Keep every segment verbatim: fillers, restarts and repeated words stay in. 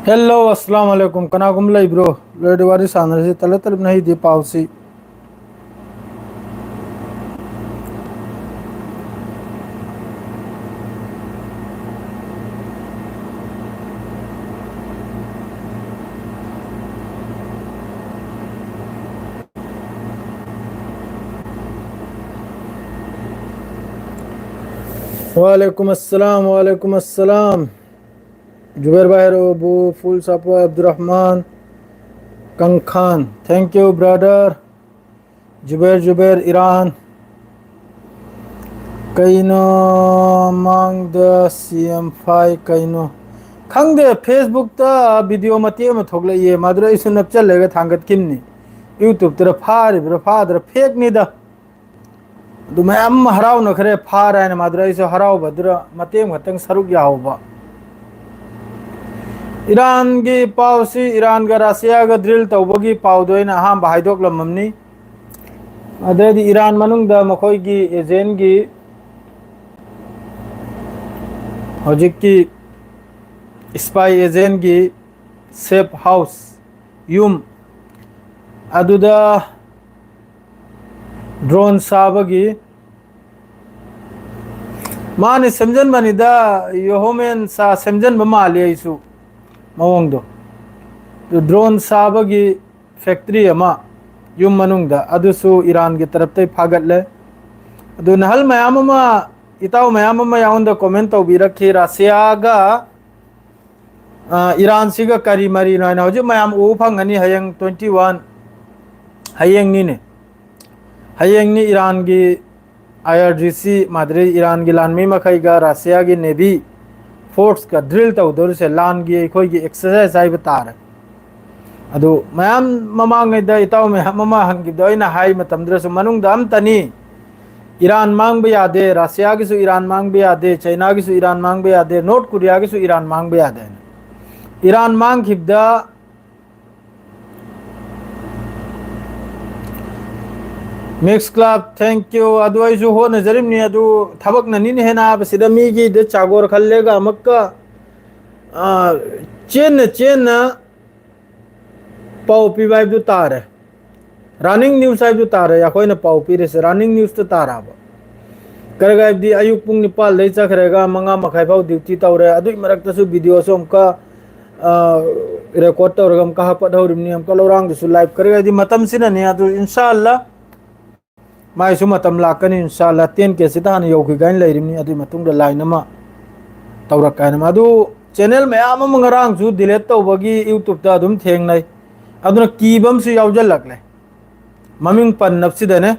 Hello, ꯑꯁꯂꯥꯝ ꯑꯂꯩꯀꯨꯝ꯫ ꯀꯅꯥꯒꯨꯝꯕ ꯂꯩꯕ꯭ꯔꯣ? ꯂꯣꯏꯔꯗꯤ ꯋꯥꯔꯤ ꯁꯥꯟꯅꯔꯁꯤ꯫ ꯇꯂꯞ ꯇꯂꯞꯅ ꯍꯩꯗꯤ ꯄꯥꯎꯁꯤ꯫ Walaikum assalam, walaikum assalam. Jubair Bahir Obu, full support, Abdurrahman Kangkhan. Thank you, brother. Jubair, Jubair, Iran. ꯀꯩꯅꯣ ꯃꯥꯡꯗ ꯁꯤ ꯑꯦꯝ ꯐꯥꯏ ꯀꯩꯅꯣ? ꯈꯪꯗꯦ, Facebook ꯇ video ꯃꯇꯦꯛ ꯑꯃ ꯊꯣꯛꯂꯛꯏꯌꯦ, ꯃꯗꯨꯗ ꯑꯩꯁꯨ ꯅꯞꯆꯜꯂꯒ ꯊꯥꯡꯒꯠꯈꯤꯕꯅꯤ꯫ YouTube ꯇꯔ ꯐꯥꯔꯤꯕ꯭ꯔꯥ ꯐꯥꯗ꯭ꯔꯥ, fake ꯅꯤꯗ꯫ ꯑꯗꯨ ꯃꯌꯥꯝ ꯑꯃ ꯍꯔꯥꯎꯅꯈ꯭ꯔꯦ, ꯐꯥꯔꯦ ꯍꯥꯏꯅ꯫ ꯃꯗꯨꯗ ꯑꯩꯁꯨ ꯍꯔꯥꯎꯕꯗꯨꯗ ꯃꯇꯦꯛ ꯑꯃꯈꯛꯇꯪ ꯁꯔꯨꯛ ꯌꯥꯍꯧꯕ꯫ ꯏꯔꯥꯟꯒꯤ ꯄꯥꯎꯁꯤ, ꯏꯔꯥꯟꯒ ꯔꯁꯤꯌꯥꯒ drill ꯇꯧꯕꯒꯤ ꯄꯥꯎꯗꯣ ꯑꯩꯅ ꯑꯍꯥꯟꯕ ꯍꯥꯏꯗꯣꯛꯂꯝꯃꯝꯅꯤ꯫ ꯑꯗꯩꯗꯤ ꯏꯔꯥꯟ ꯃꯅꯨꯡꯗ ꯃꯈꯣꯏꯒꯤ agent ꯀꯤ, ꯍꯧꯖꯤꯛꯀꯤ spy agent ꯀꯤ safe house, ꯌꯨꯝ ꯑꯗꯨꯗ drone ꯁꯥꯕꯒꯤ, ꯃꯥꯅ ꯁꯦꯝꯖꯟꯕꯅꯤꯗ, ꯌꯣꯍꯣꯃꯦꯟ ꯁꯥ ꯁꯦꯝꯖꯟꯕ ꯃꯥꯜꯂꯤ ꯑꯩꯁꯨ ꯃꯑꯣꯡꯗꯣ꯫ ꯑꯗꯨ drone ꯁꯥꯕꯒꯤ factory ꯑꯃ ꯌꯨꯝ ꯃꯅꯨꯡꯗ, ꯑꯗꯨꯁꯨ ꯏꯔꯥꯟꯒꯤ ꯇꯔꯞꯇꯩ ꯐꯥꯒꯠꯂꯦ꯫ ꯑꯗꯨ ꯅꯍꯜ ꯃꯌꯥꯝ ꯑꯃ, ꯏꯇꯥꯎ ꯃꯌꯥꯝ ꯑꯃ ꯑꯩꯉꯣꯟꯗ comment ꯇꯧꯕꯤꯔꯛꯈꯤ, ꯔꯁꯤꯌꯥꯒ ꯑ, ꯏꯔꯥꯟꯁꯤꯒ ꯀꯔꯤ ꯃꯔꯤꯅꯣ ꯍꯥꯏꯅ꯫ ꯍꯧꯖꯤꯛ ꯃꯌꯥꯝ ꯎꯕ ꯐꯪꯒꯅꯤ, ꯍꯌꯦꯡ twenty one, ꯍꯌꯦꯡꯅꯤꯅꯦ꯫ ꯍꯌꯦꯡꯅꯤ ꯏꯔꯥꯟꯒꯤ I R G C, ꯃꯥꯗ꯭ꯔꯤ ꯏꯔꯥꯟꯒꯤ ꯂꯥꯟꯃꯤ ꯃꯈꯩꯒ ꯔꯁꯤꯌꯥꯒꯤ navy force ꯀ drill ꯇꯧꯗꯧꯔꯤꯁꯦ, ꯂꯥꯟꯒꯤ ꯑꯩꯈꯣꯏꯒꯤ exercise ꯍꯥꯏꯕ ꯇꯥꯔꯦ꯫ ꯑꯗꯨ ꯃꯌꯥꯝ ꯃꯃꯥꯡꯉꯩꯗ ꯏꯇꯥꯎ ꯃꯌꯥꯝ ꯑꯃ ꯍꯪꯈꯤꯕꯗꯣ ꯑꯩꯅ ꯍꯥꯏ ꯃꯇꯝꯗꯨꯗꯁꯨ ꯃꯅꯨꯡꯗ ꯑꯝꯇꯅꯤ꯫ ꯏꯔꯥꯟ ꯃꯥꯡꯕ ꯌꯥꯗꯦ, ꯔꯁꯤꯌꯥꯒꯤꯁꯨ ꯏꯔꯥꯟ ꯃꯥꯡꯕ ꯌꯥꯗꯦ, ꯆꯩꯅꯥꯒꯤꯁꯨ ꯏꯔꯥꯟ ꯃꯥꯡꯕ ꯌꯥꯗꯦ, ꯅꯣꯔꯠ ꯀꯣꯔꯤꯌꯥꯒꯤꯁꯨ ꯏꯔꯥꯟ ꯃꯥꯡꯕ ꯌꯥꯗꯦ ꯍꯥꯏꯅ꯫ ꯏꯔꯥꯟ ꯃꯥꯡꯈꯤꯕꯗ Mix Club, thank you꯫ ꯑꯗꯨ ꯑꯩꯁꯨ ꯍꯣꯠꯅꯖꯔꯤꯕꯅꯤ, ꯑꯗꯨ ꯊꯕꯛꯅꯅꯤꯅꯦ ꯍꯦꯟꯅ ꯍꯥꯏꯕꯁꯤꯗ ꯃꯤꯒꯤꯗ ꯆꯥꯒꯣꯔ ꯈꯜꯂꯦꯒ ꯑꯃꯨꯛꯀ ꯑ, ꯆꯦꯟꯅ ꯆꯦꯟꯅ ꯄꯥꯎ ꯄꯤꯕ ꯍꯥꯏꯕꯗꯨ ꯇꯥꯔꯦ꯫ Running news ꯍꯥꯏꯕꯗꯨ ꯇꯥꯔꯦ꯫ ꯑꯩꯈꯣꯏꯅ ꯄꯥꯎ ꯄꯤꯔꯤꯁꯦ running newsꯇ ꯇꯥꯔꯛꯑꯕ꯫ ꯀꯔꯤ ꯍꯥꯏꯕꯗꯤ ꯑꯌꯨꯛ ꯄꯨꯡ ꯅꯤꯄꯥꯜꯗꯩ ꯆꯠꯈ꯭ꯔꯒ ꯃꯉꯥ ꯃꯈꯥꯏ ꯐꯥꯎ duty ꯇꯧꯔꯦ꯫ ꯑꯗꯨꯒꯤ ꯃꯔꯛꯇꯁꯨ videoꯁꯨ ꯑꯃꯨꯛꯀ, ꯑ, record ꯇꯧꯔꯒ ꯑꯃꯨꯛꯀ ꯍꯥꯞꯀꯠꯍꯧꯔꯤꯕꯅꯤ꯫ ꯑꯃꯨꯛꯀ ꯂꯧꯔꯥꯡꯗꯁꯨ live꯫ ꯀꯔꯤ ꯍꯥꯏꯗꯤ ꯃꯇꯝꯁꯤꯅꯅꯦ꯫ ꯑꯗꯨ ꯏꯟꯁꯥ ꯑꯜꯂꯥ ꯃꯥꯏꯁꯨ ꯃꯇꯝ ꯂꯥꯛꯀꯅꯤ꯫ ꯏꯟꯁꯥ ꯑꯜꯂꯥ ten K ꯁꯤꯗ ꯍꯥꯟꯅ ꯌꯧꯈꯤꯒꯥꯏꯅ ꯂꯩꯔꯤꯕꯅꯤ꯫ ꯑꯗꯨꯒꯤ ꯃꯇꯨꯡꯗ line ꯑꯃ ꯇꯧꯔꯛꯀꯥꯏꯅ꯫ ꯑꯗꯨ channel ꯃꯌꯥꯝ ꯑꯃ ꯉꯔꯥꯡꯁꯨ delete ꯇꯧꯕꯒꯤ YouTubeꯇ ꯑꯗꯨꯝ ꯊꯦꯡꯅꯩ꯫ ꯑꯗꯨꯅ ꯀꯤꯕ ꯑꯃꯁꯨ ꯌꯥꯎꯁꯤꯜꯂꯛꯂꯦ꯫ ꯃꯃꯤꯡ ꯄꯟꯅꯕꯁꯤꯗꯅꯦ꯫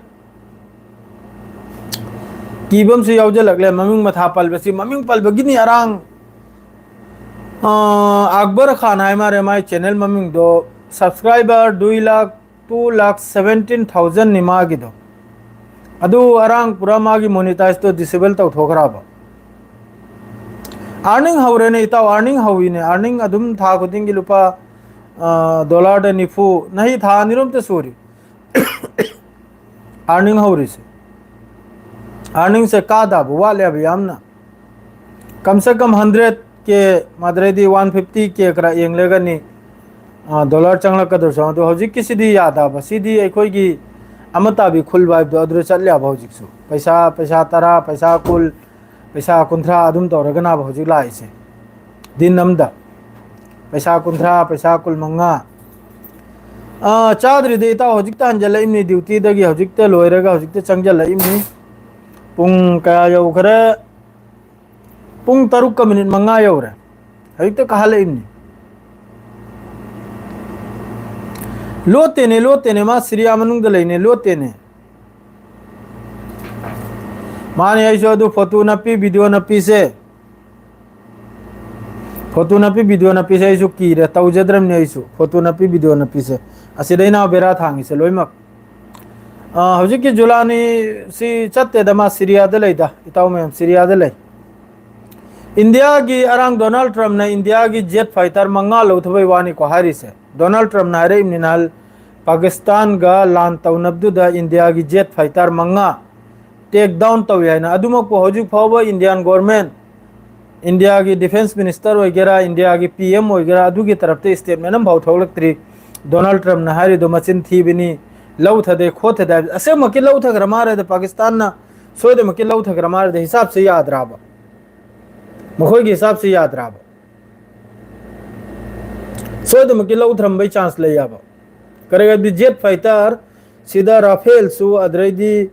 ꯀꯤꯕ ꯑꯃꯁꯨ ꯌꯥꯎꯁꯤꯜꯂꯛꯂꯦ꯫ ꯃꯃꯤꯡ ꯃꯊꯥ ꯄꯜꯕꯁꯤ, ꯃꯃꯤꯡ ꯄꯜꯕꯒꯤꯅꯤ ꯑꯔꯥꯡ, ꯑ, ꯑꯛꯕꯔ ꯈꯥꯟ ꯍꯥꯏ ꯃꯥꯔꯦ ꯃꯥꯏ channel ꯃꯃꯤꯡꯗꯣ꯫ Subscriber ꯗꯨꯏ lakh, two lakh seventeen thousandꯅꯤ ꯃꯥꯒꯤꯗꯣ꯫ ꯑꯗꯨ ꯑꯔꯥꯡ ꯄꯨꯔꯥ ꯃꯥꯒꯤ monetizeꯇꯣ disable ꯇꯧꯊꯣꯛꯈ꯭ꯔꯕ꯫ Earning ꯍꯧꯔꯦꯅꯦ ꯏꯇꯥꯎ, earning ꯍꯧꯋꯤꯅꯦ꯫ Earning ꯑꯗꯨꯝ ꯊꯥ ꯈꯨꯗꯤꯡꯒꯤ ꯂꯨꯄꯥ, ꯑ, dollarꯗ ꯅꯤꯐꯨ, ꯅꯍꯤ ꯊꯥ ꯑꯅꯤꯔꯣꯝꯇ ꯁꯨꯔꯤ꯫ Earning ꯍꯧꯔꯤꯁꯦ꯫ Earningꯁꯦ ꯀꯥꯗꯕ ꯋꯥꯠꯂꯦꯕ ꯌꯥꯝꯅ꯫ ꯀꯝ ꯁꯦ ꯀꯝ hundred K ꯃꯗ꯭ꯔꯩꯗꯤ one fifty K ꯈꯔ ꯌꯦꯡꯂꯒꯅꯤ, ꯑ, dollar ꯆꯪꯂꯛꯀꯗꯧꯁꯨ꯫ ꯑꯗꯣ ꯍꯧꯖꯤꯛꯀꯤꯁꯤꯗꯤ ꯌꯥꯗꯕ꯫ ꯁꯤꯗꯤ ꯑꯩꯈꯣꯏꯒꯤ ꯑꯃ ꯇꯥꯕꯤ ꯈꯨꯜꯕ ꯍꯥꯏꯕꯗꯣ ꯑꯗꯨꯗ ꯆꯠꯂꯦꯕ ꯍꯧꯖꯤꯛꯁꯨ꯫ ꯄꯩꯁꯥ, ꯄꯩꯁꯥ ꯇꯔꯥ, ꯄꯩꯁꯥ ꯀꯨꯟ, ꯄꯩꯁꯥ ꯀꯨꯟꯊ꯭ꯔꯥ ꯑꯗꯨꯝ ꯇꯧꯔꯒꯅꯕ ꯍꯧꯖꯤꯛ ꯂꯥꯛꯏꯁꯦ꯫ ꯗꯤꯟ ꯑꯝꯗ ꯄꯩꯁꯥ ꯀꯨꯟꯊ꯭ꯔꯥ, ꯄꯩꯁꯥ ꯀꯨꯟꯃꯉꯥ꯫ ꯑꯥ, ꯆꯥꯗ꯭ꯔꯤꯗ ꯏꯇꯥꯎ, ꯍꯧꯖꯤꯛꯇ ꯍꯟꯖꯜꯂꯛꯏꯕꯅꯤ dutyꯗꯒꯤ, ꯍꯧꯖꯤꯛꯇ ꯂꯣꯏꯔꯒ ꯍꯧꯖꯤꯛꯇ ꯆꯪꯖꯜꯂꯛꯏꯕꯅꯤ꯫ ꯄꯨꯡ ꯀꯌꯥ ꯌꯧꯈ꯭ꯔꯦ? ꯄꯨꯡ ꯇꯔꯨꯛꯀ minute ꯃꯉꯥ ꯌꯧꯔꯦ꯫ ꯍꯧꯖꯤꯛꯇ ꯀꯥꯍꯜꯂꯛꯏꯕꯅꯤ꯫ ꯂꯣꯠꯇꯦꯅꯦ, ꯂꯣꯠꯇꯦꯅꯦ, ꯃꯥ ꯁꯤꯔꯤꯌꯥ ꯃꯅꯨꯡꯗ ꯂꯩꯅꯦ, ꯂꯣꯠꯇꯦꯅꯦ꯫ ꯃꯥꯅꯦ, ꯑꯩꯁꯨ ꯑꯗꯨ photo ꯅꯞꯄꯤ, video ꯅꯞꯄꯤꯁꯦ꯫ Photo ꯅꯞꯄꯤ, video ꯅꯞꯄꯤꯁꯦ ꯑꯩꯁꯨ ꯀꯤꯔꯦ, ꯇꯧꯖꯗ꯭ꯔꯕꯅꯤ ꯑꯩꯁꯨ꯫ Photo ꯅꯞꯄꯤ, video ꯅꯞꯄꯤꯁꯦ꯫ ꯑꯁꯤꯗꯩꯅ ꯕꯦꯔꯥ ꯊꯥꯡꯉꯤꯁꯦ ꯂꯣꯏꯅꯃꯛ꯫ ꯑ, ꯍꯧꯖꯤꯛꯀꯤ ꯖꯨꯂꯥꯅꯤ ꯁꯤ ꯆꯠꯇꯦꯗ, ꯃꯥ ꯁꯤꯔꯤꯌꯥꯗ ꯂꯩꯗ, ꯏꯇꯥꯎ ꯃꯌꯥꯝ, ꯁꯤꯔꯤꯌꯥꯗ ꯂꯩ꯫ ꯏꯟꯗꯤꯌꯥꯒꯤ ꯑꯔꯥꯡ ꯗꯣꯅꯥꯜꯗ ꯇ꯭ꯔꯝꯞꯅ ꯏꯟꯗꯤꯌꯥꯒꯤ jet fighter ꯃꯉꯥ ꯂꯧꯊꯕꯩ ꯋꯥꯅꯤꯀꯣ ꯍꯥꯏꯔꯤꯁꯦ꯫ ꯗꯣꯅꯥꯜꯗ ꯇ꯭ꯔꯝꯞꯅ ꯍꯥꯏꯔꯛꯏꯕꯅꯤ ꯅꯍꯥꯟ ꯄꯥꯀꯤꯁꯇꯥꯟꯒ ꯂꯥꯟ ꯇꯧꯅꯕꯗꯨꯗ ꯏꯟꯗꯤꯌꯥꯒꯤ jet fighter ꯃꯉꯥ take down ꯇꯧꯏ ꯍꯥꯏꯅ꯫ ꯑꯗꯨꯃꯛꯄꯨ ꯍꯧꯖꯤꯛ ꯐꯥꯎꯕ Indian government, ꯏꯟꯗꯤꯌꯥꯒꯤ ꯗꯤꯐꯦꯟꯁ ꯃꯤꯅꯤꯁꯇꯔ ꯑꯣꯏꯒꯦꯔꯥ, ꯏꯟꯗꯤꯌꯥꯒꯤ ꯄꯤ ꯑꯦꯝ ꯑꯣꯏꯒꯦꯔꯥ, ꯑꯗꯨꯒꯤ ꯇꯔꯞꯇ ꯁ꯭ꯇꯦꯠꯃꯦꯟ ꯑꯃꯐꯥꯎ ꯊꯣꯛꯂꯛꯇ꯭ꯔꯤ꯫ ꯗꯣꯅꯥꯜꯗ ꯇ꯭ꯔꯝꯞꯅ ꯍꯥꯏꯔꯤꯗꯣ ꯃꯆꯤꯟ ꯊꯤꯕꯅꯤ, ꯂꯧꯊꯗꯦ ꯈꯣꯠꯊꯗꯦ ꯍꯥꯏꯕ ꯑꯁꯦꯡꯕꯃꯛꯀꯤ ꯂꯧꯊꯈ꯭ꯔ ꯃꯥꯜꯂꯦꯗ꯫ ꯄꯥꯀꯤꯁꯇꯥꯟꯅ ꯁꯣꯏꯗꯅꯃꯛꯀꯤ ꯂꯧꯊꯈ꯭ꯔ ꯃꯥꯜꯂꯦꯗ꯫ ꯍꯤꯁꯥꯞꯁꯦ ꯌꯥꯗ꯭ꯔꯥꯕ? ꯃꯈꯣꯏꯒꯤ ꯍꯤꯁꯥꯞꯁꯦ ꯌꯥꯗ꯭ꯔꯥꯕ? ꯁꯣꯏꯗꯅꯃꯛꯀꯤ ꯂꯧꯊꯔꯝꯕꯩ ꯆꯥꯟꯁ ꯂꯩꯌꯦꯕ꯫ ꯀꯔꯤꯒꯤꯅꯣ ꯍꯥꯏꯗꯤ ꯖꯦꯠ ꯐꯥꯏꯇꯔ ꯁꯤꯗ ꯔꯥꯐꯦꯜꯁꯨ, ꯑꯗꯩꯗꯤ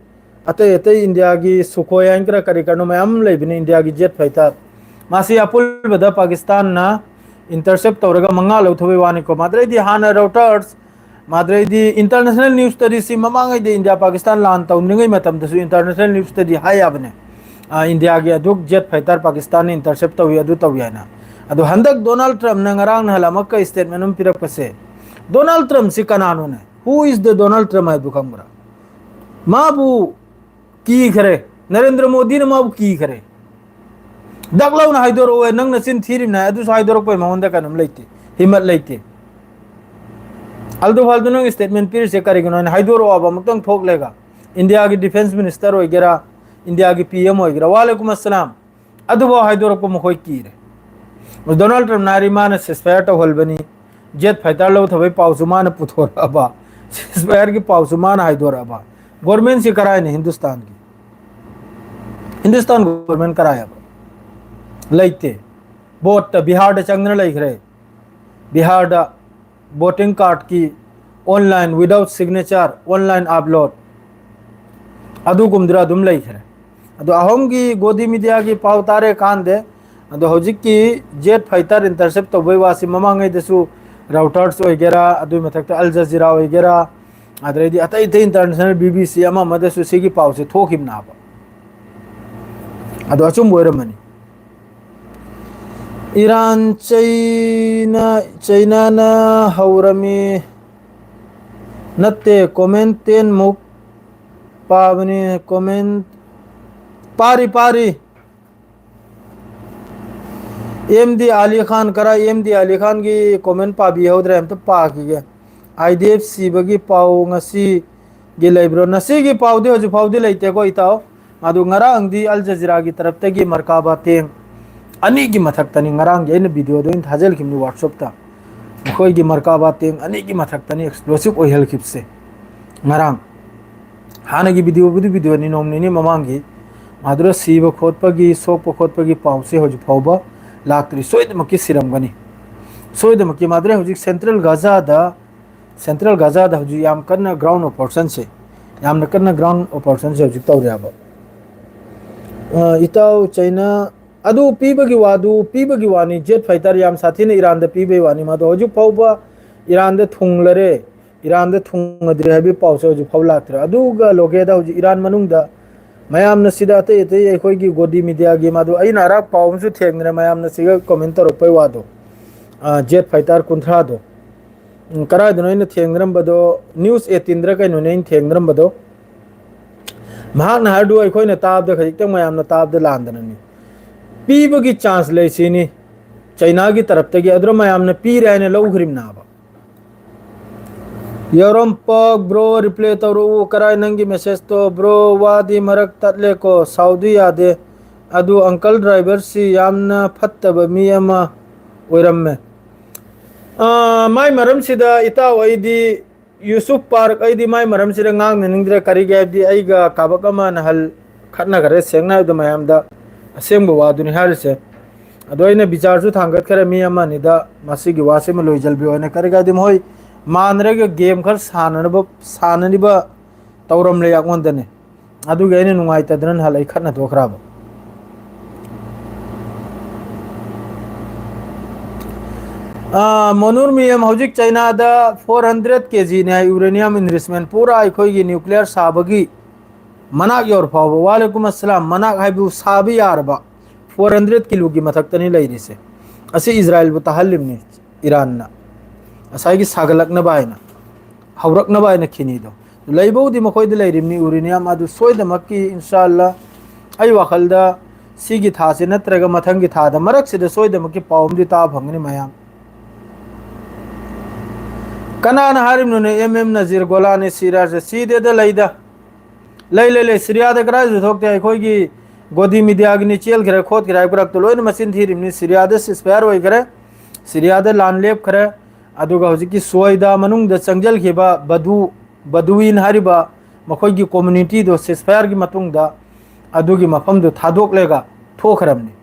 ꯑꯇꯩ ꯑꯇꯩ ꯏꯟꯗꯤꯌꯥꯒꯤ ꯁꯨꯈꯣꯏ ꯍꯥꯏꯅ ꯀꯔꯤ ꯀꯔꯤꯅꯣ ꯃꯌꯥꯝ ꯂꯩꯕꯅꯤ, ꯏꯟꯗꯤꯌꯥꯒꯤ ꯖꯦꯠ ꯐꯥꯏꯇꯔ꯫ ꯃꯥꯁꯤ ꯑꯄꯨꯟꯕꯗ ꯄꯥꯀꯤꯁꯇꯥꯟꯅ ꯏꯟꯇꯔꯁꯦꯞ ꯇꯧꯔꯒ ꯃꯉꯥ ꯂꯧꯊꯕꯩ ꯋꯥꯅꯤꯀꯣ꯫ ꯃꯥꯗ꯭ꯔꯩꯗꯤ ꯍꯥꯟꯅ ꯔꯣꯇꯔꯁ, ꯃꯥꯗ꯭ꯔꯩꯗꯤ ꯏꯟꯇꯔꯅꯦꯁꯅꯦꯜ ꯅ꯭ꯌꯨꯁꯇꯗꯤ ꯁꯤ ꯃꯃꯥꯡꯉꯩꯗ ꯏꯟꯗꯤꯌꯥ ꯄꯥꯀꯤꯁꯇꯥꯟ ꯂꯥꯟ ꯇꯧꯅꯤꯡꯉꯩ ꯃꯇꯝꯗꯁꯨ ꯏꯟꯇꯔꯅꯦꯁꯅꯦꯜ ꯅ꯭ꯌꯨꯁꯇꯗꯤ ꯍꯥꯏ ꯌꯥꯕꯅꯦ, ꯑ, ꯏꯟꯗꯤꯌꯥꯒꯤ ꯑꯗꯨ ꯖꯦꯠ ꯐꯥꯏꯇꯔ ꯄꯥꯀꯤꯁꯇꯥꯟꯅ ꯏꯟꯇꯔꯁꯦꯞ ꯇꯧꯏ, ꯑꯗꯨ ꯇꯧꯏ ꯍꯥꯏꯅ꯫ ꯑꯗꯣ ꯍꯟꯗꯛ ꯗꯣꯅꯥꯜꯗ ꯇ꯭ꯔꯝꯞꯅ ꯉꯔꯥꯡ ꯅꯍꯥꯟ ꯑꯃꯨꯛꯀ ꯁ꯭ꯇꯦꯠꯃꯦꯟ ꯑꯃ ꯄꯤꯔꯛꯄꯁꯦ, Donald ꯇ꯭ꯔꯝꯞꯁꯤ ꯀꯅꯥꯅꯣꯅꯦ? Who is the Donald Trump ꯍꯥꯏꯕꯗꯨ ꯈꯪꯕ꯭ꯔꯥ? ꯃꯥꯕꯨ ꯀꯤꯈ꯭ꯔꯦ, ꯅꯔꯦꯟꯗ꯭ꯔ ꯃꯣꯗꯤꯅ ꯃꯥꯕꯨ ꯀꯤꯈ꯭ꯔꯦ꯫ ꯗꯛ ꯂꯥꯎꯅ ꯍꯥꯏꯗꯣꯔꯛꯑꯣ, ꯅꯪ ꯅꯆꯤꯟ ꯊꯤꯔꯤꯕꯅꯦ, ꯑꯗꯨꯁꯨ ꯍꯥꯏꯗꯣꯔꯛꯄꯩ ꯃꯉꯣꯟꯗ ꯀꯩꯅꯣꯝ ꯂꯩꯇꯦ, ꯍꯤꯃꯠ ꯂꯩꯇꯦ꯫ ꯑꯜꯗꯨ ꯐꯥꯜꯗꯨ ꯅꯪ ꯁ꯭ꯇꯦꯠꯃꯦꯟ ꯄꯤꯔꯤꯁꯦ ꯀꯔꯤꯒꯤꯅꯣ ꯍꯥꯏꯅ ꯍꯥꯏꯗꯣꯔꯛꯑꯣꯕ ꯑꯃꯨꯛꯇꯪ ꯊꯣꯛꯂꯦꯒ꯫ ꯏꯟꯗꯤꯌꯥꯒꯤ ꯗꯤꯐꯦꯟꯁ ꯃꯤꯅꯤꯁꯇꯔ ꯑꯣꯏꯒꯦꯔꯥ, ꯏꯟꯗꯤꯌꯥꯒꯤ ꯄꯤ ꯑꯦꯝ ꯑꯣꯏꯒꯦꯔꯥ, ꯋꯥꯂꯦꯀꯨꯝ ꯑꯁꯂꯥꯝ, ꯑꯗꯨꯐꯥꯎ ꯍꯥꯏꯗꯣꯔꯛꯄ ꯃꯈꯣꯏ ꯀꯤꯔꯦ꯫ ꯗꯣꯅꯥꯜꯗ ꯇ꯭ꯔꯝꯞꯅ ꯍꯥꯏꯔꯤ ꯃꯥꯅ ꯁꯤꯁꯐꯥꯌꯔ ꯇꯧꯍꯜꯕꯅꯤ, ꯖꯦꯠ ꯐꯥꯏꯇꯔ ꯂꯧꯊꯕꯩ ꯄꯥꯎꯁꯨ ꯃꯥꯅ ꯄꯨꯊꯣꯔꯛꯑꯕ, ꯁꯤꯁꯐꯥꯌꯔꯒꯤ ꯄꯥꯎꯁꯨ ꯃꯥꯅ ꯍꯥꯏꯗꯣꯔꯛꯑꯕ꯫ ꯒꯣꯔꯃꯦꯟꯁꯤ ꯀꯔꯥꯏꯅ ꯍꯤꯟꯗꯨꯁꯇꯥꯟꯒꯤ? ꯍꯤꯟꯗꯨꯁꯇꯥꯟ ꯒꯣꯔꯃꯦꯟ ꯀꯔꯥꯏ ꯍꯥꯏꯕ? ꯂꯩꯇꯦ꯫ ꯚꯣꯠꯇ ꯕꯤꯍꯥꯔꯗ ꯆꯪꯗꯅ ꯂꯩꯈ꯭ꯔꯦ꯫ ꯕꯤꯍꯥꯔꯗ ꯚꯣꯇꯤꯡ ꯀꯥꯔꯗꯀꯤ online without signature, online upload, ꯑꯗꯨꯒꯨꯝꯗꯨꯅ ꯑꯗꯨꯝ ꯂꯩꯈ꯭ꯔꯦ꯫ ꯑꯗꯣ ꯑꯍꯣꯝꯒꯤ ꯒꯣꯗꯤ ꯃꯤꯗꯤꯌꯥꯒꯤ ꯄꯥꯎ ꯇꯥꯔꯦ ꯀꯥꯟꯗꯦ꯫ ꯑꯗꯣ ꯍꯧꯖꯤꯛꯀꯤ ꯖꯦꯠ ꯐꯥꯏꯇꯔ ꯏꯟꯇꯔꯁꯦꯞ ꯇꯧꯕꯩ ꯋꯥꯁꯤ ꯃꯃꯥꯡꯉꯩꯗꯁꯨ ꯔꯥꯎꯇꯔꯁ ꯑꯣꯏꯒꯦꯔꯥ, ꯑꯗꯨꯒꯤ ꯃꯊꯛꯇ ꯑꯜ ꯖꯖꯤꯔꯥ ꯑꯣꯏꯒꯦꯔꯥ, ꯑꯗꯩꯗꯤ ꯑꯇꯩ ꯑꯇꯩ ꯏꯟꯇꯔꯅꯦꯁꯅꯦꯜ ꯕꯤ ꯕꯤ ꯁꯤ ꯑꯃ ꯑꯃꯗꯁꯨ ꯁꯤꯒꯤ ꯄꯥꯎꯁꯦ ꯊꯣꯛꯈꯤꯕꯅꯦꯕ꯫ ꯑꯗꯣ ꯑꯆꯨꯝꯕ ꯑꯣꯏꯔꯝꯃꯅꯤ꯫ ꯏꯔꯥꯟ ꯆꯩꯅ, ꯆꯩꯅꯥꯅ ꯍꯧꯔꯝꯃꯤ ꯅꯠꯇꯦ, ꯀꯣꯃꯦꯟ ꯇꯦꯟ ꯃꯨꯛ ꯄꯥꯕꯅꯤ, ꯀꯣꯃꯦꯟ ꯄꯥꯔꯤ, ꯄꯥꯔꯤ꯫ ꯑꯦꯝ ꯗꯤ ꯑꯂꯤ ꯈꯥꯟ, ꯀꯔꯥꯏ ꯑꯦꯝ ꯗꯤ ꯑꯂꯤ ꯈꯥꯟꯒꯤ ꯀꯣꯃꯦꯟ ꯄꯥꯕꯤꯍꯧꯗ꯭ꯔꯦ, ꯑꯝꯇ ꯄꯥꯈꯤꯒꯦ꯫ ꯑꯥꯏ ꯗꯤ ꯑꯦꯐ ꯁꯤꯕꯒꯤ ꯄꯥꯎ ꯉꯁꯤꯒꯤ ꯂꯩꯕ꯭ꯔꯣ? ꯉꯁꯤꯒꯤ ꯄꯥꯎꯗꯤ ꯍꯧꯖꯤꯛ ꯐꯥꯎꯗꯤ ꯂꯩꯇꯦꯀꯣ ꯏꯇꯥꯎ꯫ ꯑꯗꯨ ꯉꯔꯥꯡꯗꯤ ꯑꯜ ꯖꯖꯤꯔꯥꯒꯤ ꯇꯔꯞꯇꯒꯤ ꯃꯔꯀꯥꯕꯥ ꯇꯦꯡ ꯑꯅꯤꯒꯤ ꯃꯊꯛꯇꯅꯤ ꯉꯔꯥꯡꯒꯤ ꯑꯩꯅ videoꯗ ꯑꯩꯅ ꯊꯥꯖꯤꯜꯈꯤꯕꯅꯤ WhatsAppꯇ꯫ ꯃꯈꯣꯏꯒꯤ ꯃꯔꯀꯥꯕꯥ tank ꯑꯅꯤꯒꯤ ꯃꯊꯛꯇꯅꯤ explosive ꯑꯣꯏꯍꯜꯈꯤꯕꯁꯦ ꯉꯔꯥꯡ꯫ ꯍꯥꯟꯅꯒꯤ videoꯕꯨꯗꯤ videoꯅꯤ, ꯅꯣꯡ ꯅꯤꯅꯤ ꯃꯃꯥꯡꯒꯤ꯫ ꯃꯗꯨꯗ ꯁꯤꯕ ꯈꯣꯠꯄꯒꯤ, ꯁꯣꯛꯄ ꯈꯣꯠꯄꯒꯤ ꯄꯥꯎꯁꯦ ꯍꯧꯖꯤꯛ ꯐꯥꯎꯕ ꯂꯥꯛꯇ꯭ꯔꯤ꯫ ꯁꯣꯏꯗꯅꯃꯛꯀꯤ ꯁꯤꯔꯝꯒꯅꯤ, ꯁꯣꯏꯗꯅꯃꯛꯀꯤ꯫ ꯃꯗꯨꯗ ꯍꯧꯖꯤꯛ central Gazaꯗ, central Gazaꯗ ꯍꯧꯖꯤꯛ ꯌꯥꯝ ꯀꯟꯅ ground operationꯁꯦ, ꯌꯥꯝꯅ ꯀꯟꯅ ground operationꯁꯦ ꯍꯧꯖꯤꯛ ꯇꯧꯔꯦꯕ꯫ ꯑ, ꯏꯇꯥꯎ, ꯆꯩꯅꯥ ꯑꯗꯨ ꯄꯤꯕꯒꯤ ꯋꯥꯗꯨ, ꯄꯤꯕꯒꯤ ꯋꯥꯅꯤ꯫ Jet fighter ꯌꯥꯝ ꯁꯥꯊꯤꯅ ꯏꯔꯥꯟꯗ ꯄꯤꯕꯒꯤ ꯋꯥꯅꯤ꯫ ꯃꯗꯣ ꯍꯧꯖꯤꯛ ꯐꯥꯎꯕ ꯏꯔꯥꯟꯗ ꯊꯨꯡꯂꯔꯦ, ꯏꯔꯥꯟꯗ ꯊꯨꯡꯉꯗ꯭ꯔꯦ ꯍꯥꯏꯕꯒꯤ ꯄꯥꯎꯁꯦ ꯍꯧꯖꯤꯛ ꯐꯥꯎ ꯂꯥꯛꯇ꯭ꯔꯦ꯫ ꯑꯗꯨꯒ ꯂꯣꯀꯦꯗ ꯍꯧꯖꯤꯛ ꯏꯔꯥꯟ ꯃꯅꯨꯡꯗ ꯃꯌꯥꯝꯅ ꯁꯤꯗ ꯑꯇꯩ ꯑꯇꯩ ꯑꯩꯈꯣꯏꯒꯤ ꯒꯣꯗꯤ mediaꯒꯤ ꯃꯗꯨ ꯑꯩꯅ ꯑꯔꯥꯛ ꯄꯥꯎ ꯑꯃꯁꯨ ꯊꯦꯡꯅꯔꯦ, ꯃꯌꯥꯝꯅ ꯁꯤꯒ comment ꯇꯧꯔꯛꯄꯩ ꯋꯥꯗꯣ꯫ ꯑ, jet fighter ꯀꯨꯟꯊ꯭ꯔꯥꯗꯣ꯫ ꯎꯝ, ꯀꯗꯥꯏꯗꯅꯣ ꯑꯩꯅ ꯊꯦꯡꯅꯔꯝꯕꯗꯣ? News eighteenꯗꯔ ꯀꯩꯅꯣꯅꯦ ꯑꯩꯅ ꯊꯦꯡꯅꯔꯝꯕꯗꯣ꯫ ꯃꯍꯥꯛꯅ ꯍꯥꯏꯔꯗꯨ ꯑꯩꯈꯣꯏꯅ ꯇꯥꯕꯗ ꯈꯖꯤꯛꯇꯪ ꯃꯌꯥꯝꯅ ꯇꯥꯕꯗ ꯂꯥꯟꯗꯅꯅꯤ꯫ ꯄꯤꯕꯒꯤ chance ꯂꯩ ꯁꯤꯅꯤ ꯆꯩꯅꯥꯒꯤ ꯇꯔꯞꯇꯒꯤ, ꯑꯗꯨꯅ ꯃꯌꯥꯝꯅ ꯄꯤꯔꯦ ꯍꯥꯏꯅ ꯂꯧꯈ꯭ꯔꯤꯕꯅꯦꯕ꯫ ꯌꯥꯎꯔꯝꯄꯛ bro, reply ꯇꯧꯔꯛꯎ꯫ ꯀꯔꯥꯏ ꯅꯪꯒꯤ messageꯇꯣ bro? ꯋꯥꯗꯤ ꯃꯔꯛ ꯇꯠꯂꯦꯀꯣ, ꯁꯥꯎꯗꯤ ꯌꯥꯗꯦ꯫ ꯑꯗꯨ uncle driverꯁꯤ ꯌꯥꯝꯅ ꯐꯠꯇꯕ ꯃꯤ ꯑꯃ ꯑꯣꯏꯔꯝꯃꯦ꯫ ꯑꯥ, ꯃꯥꯏ ꯃꯔꯝꯁꯤꯗ ꯏꯇꯥꯎ ꯑꯩꯗꯤ ꯌꯨꯁꯨꯞ ꯄꯥꯔꯛ, ꯑꯩꯗꯤ ꯃꯥꯏ ꯃꯔꯝꯁꯤꯗ ꯉꯥꯡꯅꯅꯤꯡꯗ꯭ꯔꯦ꯫ ꯀꯔꯤꯒꯤ ꯍꯥꯏꯕꯗꯤ ꯑꯩꯒ ꯀꯥꯕꯛ ꯑꯃ ꯅꯍꯜ ꯈꯠꯅꯈꯔꯦ, ꯁꯦꯡꯅ ꯍꯥꯏꯕꯗ ꯃꯌꯥꯝꯗ ꯑꯁꯦꯡꯕ ꯋꯥꯗꯨꯅꯤ ꯍꯥꯏꯔꯤꯁꯦ꯫ ꯑꯗꯣ ꯑꯩꯅ ꯕꯤꯆꯥꯔꯁꯨ ꯊꯥꯡꯒꯠꯈꯔꯦ ꯃꯤ ꯑꯃ ꯑꯅꯤꯗ, ꯃꯁꯤꯒꯤ ꯋꯥꯁꯤꯃ ꯂꯣꯏꯖꯜꯕꯤꯌꯣ ꯍꯥꯏꯅ꯫ ꯀꯔꯤꯒꯤ ꯍꯥꯏꯕꯗꯤ ꯃꯣꯏ ꯃꯥꯟꯅꯔꯒ game ꯈꯔ ꯁꯥꯟꯅꯅꯕ, ꯁꯥꯟꯅꯔꯤꯕ ꯇꯧꯔꯝꯂꯦ ꯑꯩꯉꯣꯟꯗꯅꯦ꯫ ꯑꯗꯨꯒꯤ ꯑꯩꯅ ꯅꯨꯡꯉꯥꯏꯇꯗꯅ ꯅꯍꯥꯟ ꯑꯩ ꯈꯠꯅ ꯊꯣꯛꯈ꯭ꯔꯕ꯫ ꯑꯥ, ꯃꯣꯅꯨꯔ ꯃꯤꯌꯝ, ꯍꯧꯖꯤꯛ ꯆꯩꯅꯥꯗ four hundred kgꯅꯦ ꯍꯥꯏ uranium enrichment, ꯄꯨꯔꯥ ꯑꯩꯈꯣꯏꯒꯤ nuclear ꯁꯥꯕꯒꯤ ꯃꯅꯥꯛ ꯌꯧꯔ ꯐꯥꯎꯕ꯫ ꯋꯥꯂꯦꯀꯨꯝ ꯑꯁꯂꯥꯝ꯫ ꯃꯅꯥꯛ ꯍꯥꯏꯕꯨ ꯁꯥꯕ ꯌꯥꯔꯕ four hundred kiloꯒꯤ ꯃꯊꯛꯇꯅꯤ ꯂꯩꯔꯤꯁꯦ꯫ ꯑꯁꯤ ꯏꯖꯔꯥꯏꯜꯕꯨ ꯇꯥꯍꯜꯂꯤꯕꯅꯤ ꯏꯔꯥꯟꯅ, ꯉꯁꯥꯏꯒꯤ ꯁꯥꯒꯠꯂꯛꯅꯕ ꯍꯥꯏꯅ, ꯍꯧꯔꯛꯅꯕ ꯍꯥꯏꯅ ꯈꯤꯅꯤꯗꯣ꯫ ꯂꯩꯕꯕꯨꯗꯤ ꯃꯈꯣꯏꯗ ꯂꯩꯔꯤꯕꯅꯤ uranium, ꯑꯗꯨ ꯁꯣꯏꯗꯃꯛꯀꯤ ꯏꯟꯁꯥ ꯑꯜꯂꯥ ꯑꯩ ꯋꯥꯈꯜꯗ ꯁꯤꯒꯤ ꯊꯥꯁꯤ ꯅꯠꯇ꯭ꯔꯒ ꯃꯊꯪꯒꯤ ꯊꯥꯗ ꯃꯔꯛꯁꯤꯗ ꯁꯣꯏꯗꯃꯛꯀꯤ ꯄꯥꯎ ꯑꯃꯗꯤ ꯇꯥꯕ ꯐꯪꯒꯅꯤ ꯃꯌꯥꯝ꯫ ꯀꯅꯥꯅ ꯍꯥꯏꯔꯤꯕꯅꯣꯅꯦ? M M Nazir Golani ꯁꯤꯔꯥꯁꯦ ꯁꯤꯗꯦꯗ, ꯂꯩꯗ꯫ ꯂꯩ, ꯂꯩ, ꯂꯩ꯫ ꯁꯤꯔꯤꯌꯥꯗ ꯀꯗꯥꯏꯁꯨ ꯊꯣꯛꯇꯦ꯫ ꯑꯩꯈꯣꯏꯒꯤ ꯒꯣꯗꯤ ꯃꯤꯗꯤꯌꯥꯒꯤꯅꯤ, ꯆꯦꯜꯈ꯭ꯔꯦ ꯈꯣꯠꯈ꯭ꯔꯦ ꯍꯥꯏꯕ ꯈꯔꯛꯇ ꯂꯣꯏꯅ ꯃꯆꯤꯟ ꯊꯤꯔꯤꯕꯅꯤ꯫ ꯁꯤꯔꯤꯌꯥꯗ ceasefire ꯑꯣꯏꯈ꯭ꯔꯦ, ꯁꯤꯔꯤꯌꯥꯗ ꯂꯥꯟ ꯂꯦꯞꯈ꯭ꯔꯦ꯫ ꯑꯗꯨꯒ ꯍꯧꯖꯤꯛꯀꯤ ꯁꯨꯋꯥꯏꯗꯥ ꯃꯅꯨꯡꯗ ꯆꯪꯁꯤꯟꯈꯤꯕ ꯕꯗꯨ, ꯕꯗꯨꯋꯤꯟ ꯍꯥꯏꯔꯤꯕ ꯃꯈꯣꯏꯒꯤ communityꯗꯣ ceasefireꯒꯤ ꯃꯇꯨꯡꯗ ꯑꯗꯨꯒꯤ ꯃꯐꯝꯗꯨ ꯊꯥꯗꯣꯛꯂꯒ ꯊꯣꯛꯈ꯭ꯔꯕꯅꯤ꯫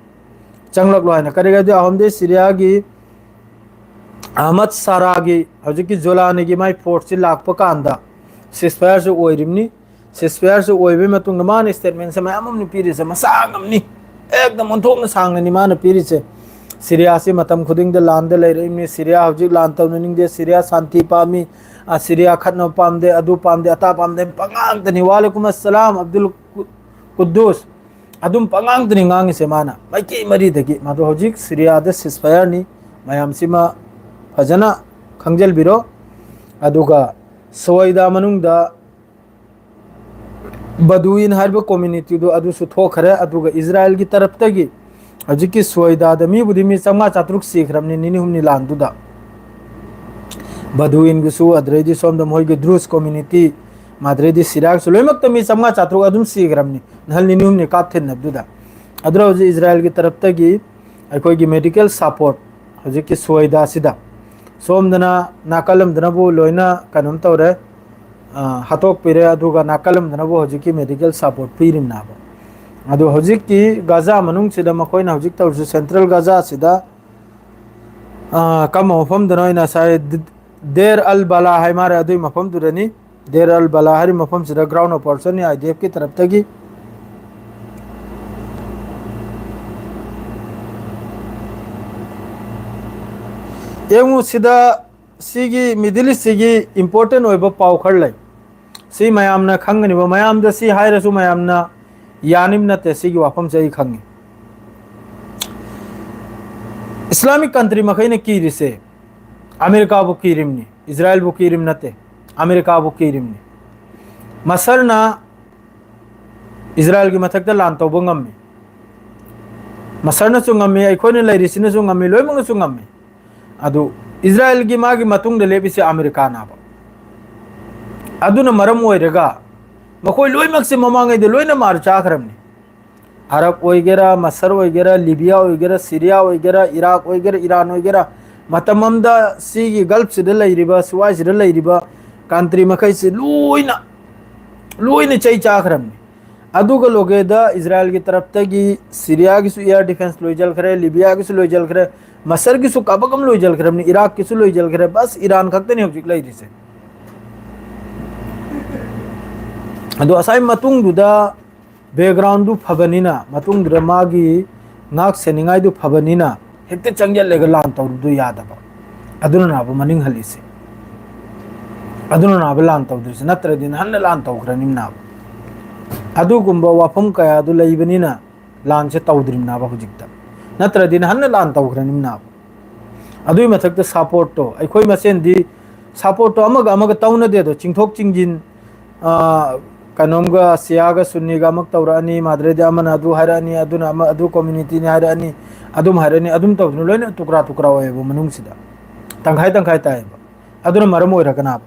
ꯆꯪꯂꯛꯂꯣ ꯍꯥꯏꯅ꯫ ꯀꯔꯤꯒꯤꯗꯤ ꯑꯍꯨꯝꯗꯤ ꯁꯤꯔꯤꯌꯥꯒꯤ ꯑꯍꯃꯗ ꯁꯥꯔꯥꯒꯤ ꯍꯧꯖꯤꯛꯀꯤ ꯖꯣꯂꯥꯅꯤꯒꯤ ꯃꯥꯏ forceꯁꯤ ꯂꯥꯛꯄ ꯀꯥꯟꯗ ceasefireꯁꯨ ꯑꯣꯏꯔꯤꯕꯅꯤ꯫ Ceasefireꯁꯨ ꯑꯣꯏꯕꯒꯤ ꯃꯇꯨꯡꯗ ꯃꯥꯅ statementꯁꯦ ꯃꯌꯥꯝ ꯑꯃ ꯄꯤꯔꯤꯁꯦ, ꯃꯁꯥꯡ ꯑꯃꯅꯤ, ꯑꯦꯛꯗꯝ ꯑꯣꯟꯊꯣꯛꯅ ꯁꯥꯡꯅꯅꯤ ꯃꯥꯅ ꯄꯤꯔꯤꯁꯦ꯫ ꯁꯤꯔꯤꯌꯥꯁꯤ ꯃꯇꯝ ꯈꯨꯗꯤꯡꯗ ꯂꯥꯟꯗ ꯂꯩꯔꯛꯏꯕꯅꯤ, ꯁꯤꯔꯤꯌꯥ ꯍꯧꯖꯤꯛ ꯂꯥꯟ ꯇꯧꯅꯅꯤꯡꯗꯦ, ꯁꯤꯔꯤꯌꯥ ꯁꯥꯟꯇꯤ ꯄꯥꯝꯃꯤ, ꯑ, ꯁꯤꯔꯤꯌꯥ ꯈꯠꯅꯕ ꯄꯥꯝꯗꯦ, ꯑꯗꯨ ꯄꯥꯝꯗꯦ, ꯑꯇꯥ ꯄꯥꯝꯗꯦ, ꯄꯉꯥꯡꯇꯅꯤ꯫ ꯋꯥꯂꯦꯀꯨꯝ ꯑꯁꯂꯥꯝ ꯑꯕꯗꯨꯜ ꯀꯨ-, ꯀꯨꯗꯨꯁ꯫ ꯑꯗꯨꯝ ꯄꯉꯥꯡꯗꯅꯤ ꯉꯥꯡꯉꯤꯁꯦ ꯃꯥꯅ, ꯃꯥꯏꯀꯩ ꯃꯔꯤꯗꯒꯤ꯫ ꯃꯗꯣ ꯍꯧꯖꯤꯛ ꯁꯤꯔꯤꯌꯥꯗ ceasefireꯅꯤ, ꯃꯌꯥꯝꯁꯤꯃ ꯐꯖꯅ ꯈꯪꯖꯤꯜꯕꯤꯔꯣ꯫ ꯑꯗꯨꯒ ꯁꯣꯏꯗ ꯃꯅꯨꯡꯗ ꯕꯗꯨꯋꯤꯟ ꯍꯥꯏꯔꯤꯕ communityꯗꯨ ꯑꯗꯨꯁꯨ ꯊꯣꯛꯈ꯭ꯔꯦ꯫ ꯑꯗꯨꯒ ꯏꯖꯔꯥꯏꯜꯒꯤ ꯇꯔꯞꯇꯒꯤ ꯍꯧꯖꯤꯛꯀꯤ ꯁꯣꯏꯗꯥꯗ ꯃꯤꯕꯨꯗꯤ ꯃꯤ ꯆꯥꯝꯃꯉꯥ ꯆꯥꯇ꯭ꯔꯨꯛ ꯁꯤꯈ꯭ꯔꯕꯅꯤ ꯅꯤꯅꯤ ꯍꯨꯝꯅꯤ ꯂꯥꯟꯗꯨꯗ꯫ ꯕꯗꯨꯋꯤꯟꯒꯤꯁꯨ, ꯑꯗꯨꯗꯩꯗꯤ ꯁꯣꯝꯗ ꯃꯣꯏꯒꯤ ꯗ꯭ꯔꯨꯖ community, ꯃꯗꯨꯗꯩꯗꯤ ꯁꯤꯔꯥꯛꯁꯨ, ꯂꯣꯏꯅꯃꯛꯇ ꯃꯤ ꯆꯥꯝꯃꯉꯥ ꯆꯥꯇ꯭ꯔꯨꯛ ꯑꯗꯨꯝ ꯁꯤꯈ꯭ꯔꯕꯅꯤ ꯅꯍꯥꯟ ꯅꯤꯅꯤ ꯍꯨꯝꯅꯤ ꯀꯥꯞꯊꯤꯟꯅꯕꯗꯨꯗ꯫ ꯑꯗꯨꯅ ꯍꯧꯖꯤꯛ ꯏꯖꯔꯥꯏꯜꯒꯤ ꯇꯔꯞꯇꯒꯤ ꯑꯩꯈꯣꯏꯒꯤ medical support ꯍꯧꯖꯤꯛꯀꯤ ꯁꯣꯏꯗꯥꯁꯤꯗ, ꯁꯣꯝꯗꯅ ꯅꯥꯀꯜ ꯑꯃꯗꯅꯕꯨ ꯂꯣꯏꯅ ꯀꯩꯅꯣꯝ ꯇꯧꯔꯦ, ꯑ, ꯍꯥꯠꯇꯣꯛꯄꯤꯔꯦ, ꯑꯗꯨꯒ ꯅꯥꯀꯜ ꯑꯃꯗꯅꯕꯨ ꯍꯧꯖꯤꯛꯀꯤ medical support ꯄꯤꯔꯤꯕꯅꯦꯕ꯫ ꯑꯗꯣ ꯍꯧꯖꯤꯛꯀꯤ ꯒꯥꯖꯥ ꯃꯅꯨꯡꯁꯤꯗ ꯃꯈꯣꯏꯅ ꯍꯧꯖꯤꯛ ꯇꯧꯔꯤꯁꯤ ꯁꯦꯟꯇ꯭ꯔꯦꯜ ꯒꯥꯖꯥꯁꯤꯗ, ꯑ, ꯀꯔꯝꯕ ꯃꯐꯝꯗꯅꯣ ꯑꯩꯅ ꯉꯁꯥꯏ ꯗ-, ꯗꯦꯔ ꯑꯜ ꯕꯂꯥ ꯍꯥꯏ ꯃꯥꯔꯦ, ꯑꯗꯨꯒꯤ ꯃꯐꯝꯗꯨꯗꯅꯤ꯫ ꯗꯦꯔ ꯑꯜ ꯕꯂꯥ ꯍꯥꯏꯔꯤꯕ ꯃꯐꯝꯁꯤꯗ ground operationꯅꯤ IDFꯀꯤ ꯇꯔꯞꯇꯒꯤ꯫ ꯌꯦꯡꯉꯨ ꯁꯤꯗ, ꯁꯤꯒꯤ Middle Eastꯁꯤꯒꯤ important ꯑꯣꯏꯕ ꯄꯥꯎ ꯈꯔ ꯂꯩ꯫ ꯁꯤ ꯃꯌꯥꯝꯅ ꯈꯪꯒꯅꯤꯕ, ꯃꯌꯥꯝꯗ ꯁꯤ ꯍꯥꯏꯔꯁꯨ ꯃꯌꯥꯝꯅ ꯌꯥꯅꯤꯕ ꯅꯠꯇꯦ, ꯁꯤꯒꯤ ꯋꯥꯐꯝꯁꯦ ꯑꯩ ꯈꯪꯉꯤ꯫ Islamic country ꯃꯈꯩꯅ ꯀꯤꯔꯤꯁꯦ ꯑꯃꯦꯔꯤꯀꯥꯕꯨ ꯀꯤꯔꯤꯕꯅꯤ, ꯏꯖꯔꯥꯏꯜꯕꯨ ꯀꯤꯔꯤꯕ ꯅꯠꯇꯦ, ꯑꯃꯦꯔꯤꯀꯥꯕꯨ ꯀꯤꯔꯤꯕꯅꯤ꯫ ꯃꯁꯔꯅ ꯏꯖꯔꯥꯏꯜꯒꯤ ꯃꯊꯛꯇ ꯂꯥꯟ ꯇꯧꯕ ꯉꯝꯃꯤ, ꯃꯁꯔꯅꯁꯨ ꯉꯝꯃꯤ, ꯑꯩꯈꯣꯏꯅ ꯂꯩꯔꯤꯁꯤꯅꯁꯨ ꯉꯝꯃꯤ, ꯂꯣꯏꯅꯃꯛꯅꯁꯨ ꯉꯝꯃꯤ꯫ ꯑꯗꯨ ꯏꯖꯔꯥꯏꯜꯒꯤ ꯃꯥꯒꯤ ꯃꯇꯨꯡꯗ ꯂꯦꯞꯄꯤꯁꯦ ꯑꯃꯦꯔꯤꯀꯥꯅꯦꯕ꯫ ꯑꯗꯨꯅ ꯃꯔꯝ ꯑꯣꯏꯔꯒ ꯃꯈꯣꯏ ꯂꯣꯏꯅꯃꯛꯁꯦ ꯃꯃꯥꯡꯉꯩꯗ ꯂꯣꯏꯅ ꯃꯥꯔ ꯆꯥꯈ꯭ꯔꯕꯅꯤ꯫ ꯑꯔꯕ ꯑꯣꯏꯒꯦꯔꯥ, ꯃꯁꯔ ꯑꯣꯏꯒꯦꯔꯥ, ꯂꯤꯕꯤꯌꯥ ꯑꯣꯏꯒꯦꯔꯥ, ꯁꯤꯔꯤꯌꯥ ꯑꯣꯏꯒꯦꯔꯥ, ꯏꯔꯥꯛ ꯑꯣꯏꯒꯦꯔꯥ, ꯏꯔꯥꯟ ꯑꯣꯏꯒꯦꯔꯥ, ꯃꯇꯝ ꯑꯃꯗ ꯁꯤꯒꯤ ꯒꯜꯐꯁꯤꯗ ꯂꯩꯔꯤꯕ, ꯁ꯭ꯋꯥꯏꯁꯤꯗ ꯂꯩꯔꯤꯕ ꯀꯟꯇ꯭ꯔꯤ ꯃꯈꯩꯁꯤ ꯂꯣꯏꯅ, ꯂꯣꯏꯅ ꯆꯩ ꯆꯥꯈ꯭ꯔꯕꯅꯤ꯫ ꯑꯗꯨꯒ ꯂꯣꯒꯦꯗ ꯏꯖꯔꯥꯌꯦꯜꯒꯤ ꯇꯔꯞꯇꯒꯤ ꯁꯤꯔꯤꯌꯥꯒꯤꯁꯨ air defence ꯂꯣꯏꯁꯤꯟꯈ꯭ꯔꯦ, ꯂꯤꯕꯤꯌꯥꯒꯤꯁꯨ ꯂꯣꯏꯁꯤꯟꯈ꯭ꯔꯦ, ꯃꯁꯔꯒꯤꯁꯨ ꯀꯥꯕꯛ ꯑꯃ ꯂꯣꯏꯁꯤꯟꯈ꯭ꯔꯕꯅꯤ, ꯏꯔꯥꯛꯀꯤꯁꯨ ꯂꯣꯏꯁꯤꯟꯈ꯭ꯔꯦ, ꯕꯁ ꯏꯔꯥꯟ ꯈꯛꯇꯅꯤ ꯍꯧꯖꯤꯛ ꯂꯩꯔꯤꯁꯦ꯫ ꯑꯗꯣ ꯉꯁꯥꯏ ꯃꯇꯨꯡꯗꯨꯗ backgroundꯗꯨ ꯐꯕꯅꯤꯅ, ꯃꯇꯨꯡꯗꯨꯗ ꯃꯥꯒꯤ ꯉꯥꯛ ꯁꯦꯟꯅꯤꯡꯉꯥꯏꯗꯨ ꯐꯕꯅꯤꯅ ꯍꯦꯛꯇ ꯆꯪꯁꯤꯜꯂꯒ ꯂꯥꯟ ꯇꯧꯔꯨꯕꯗꯨ ꯌꯥꯗꯕ꯫ ꯑꯗꯨꯅ ꯅꯥꯕ ꯃꯅꯤꯡ ꯍꯜꯂꯤꯁꯦ꯫ ꯑꯗꯨꯅ ꯅꯥꯕ ꯂꯥꯟ ꯇꯧꯗꯣꯏꯁꯦ, ꯅꯠꯇ꯭ꯔꯗꯤ ꯅꯍꯥꯟꯅ ꯂꯥꯟ ꯇꯧꯈ꯭ꯔꯅꯤꯅ ꯅꯥꯕ꯫ ꯑꯗꯨꯒꯨꯝꯕ ꯋꯥꯐꯝ ꯀꯌꯥꯗꯨ ꯂꯩꯕꯅꯤꯅ ꯂꯥꯟꯁꯦ ꯇꯧꯗ꯭ꯔꯤꯕꯅꯦꯕ ꯍꯧꯖꯤꯛꯇ, ꯅꯠꯇ꯭ꯔꯗꯤ ꯅꯍꯥꯟꯅ ꯂꯥꯟ ꯇꯧꯈ꯭ꯔꯅꯤꯕꯅꯦꯕ꯫ ꯑꯗꯨꯒꯤ ꯃꯊꯛꯇ supportꯇꯣ, ꯑꯩꯈꯣꯏ ꯃꯁꯦꯟꯗꯤ supportꯇꯣ ꯑꯃꯒ ꯑꯃꯒ ꯇꯧꯅꯗꯦ, ꯑꯗꯣ ꯆꯤꯡꯊꯣꯛ ꯆꯤꯡꯁꯤꯟ, ꯑꯥ, ꯀꯩꯅꯣꯝꯒ ꯁꯤꯌꯥꯒ ꯁꯨꯟꯅꯤꯒ ꯑꯃꯨꯛ ꯇꯧꯔꯛꯑꯅꯤ, ꯃꯥꯗ꯭ꯔꯦꯗꯤ ꯑꯃꯅ ꯑꯗꯨ ꯍꯥꯏꯔꯛꯑꯅꯤ, ꯑꯗꯨꯅ ꯑꯃ ꯑꯗꯨ communityꯅꯤ ꯍꯥꯏꯔꯛꯑꯅꯤ, ꯑꯗꯨꯝ ꯍꯥꯏꯔꯛꯑꯅꯤ, ꯑꯗꯨꯝ ꯇꯧꯗꯅ ꯂꯣꯏꯅ ꯇꯨꯀ꯭ꯔꯥ ꯇꯨꯀ꯭ꯔꯥ ꯑꯣꯏꯌꯦꯕ ꯃꯅꯨꯡꯁꯤꯗ, ꯇꯪꯈꯥꯏ ꯇꯪꯈꯥꯏ ꯇꯥꯏꯌꯦꯕ꯫ ꯑꯗꯨꯅ ꯃꯔꯝ ꯑꯣꯏꯔꯒꯅ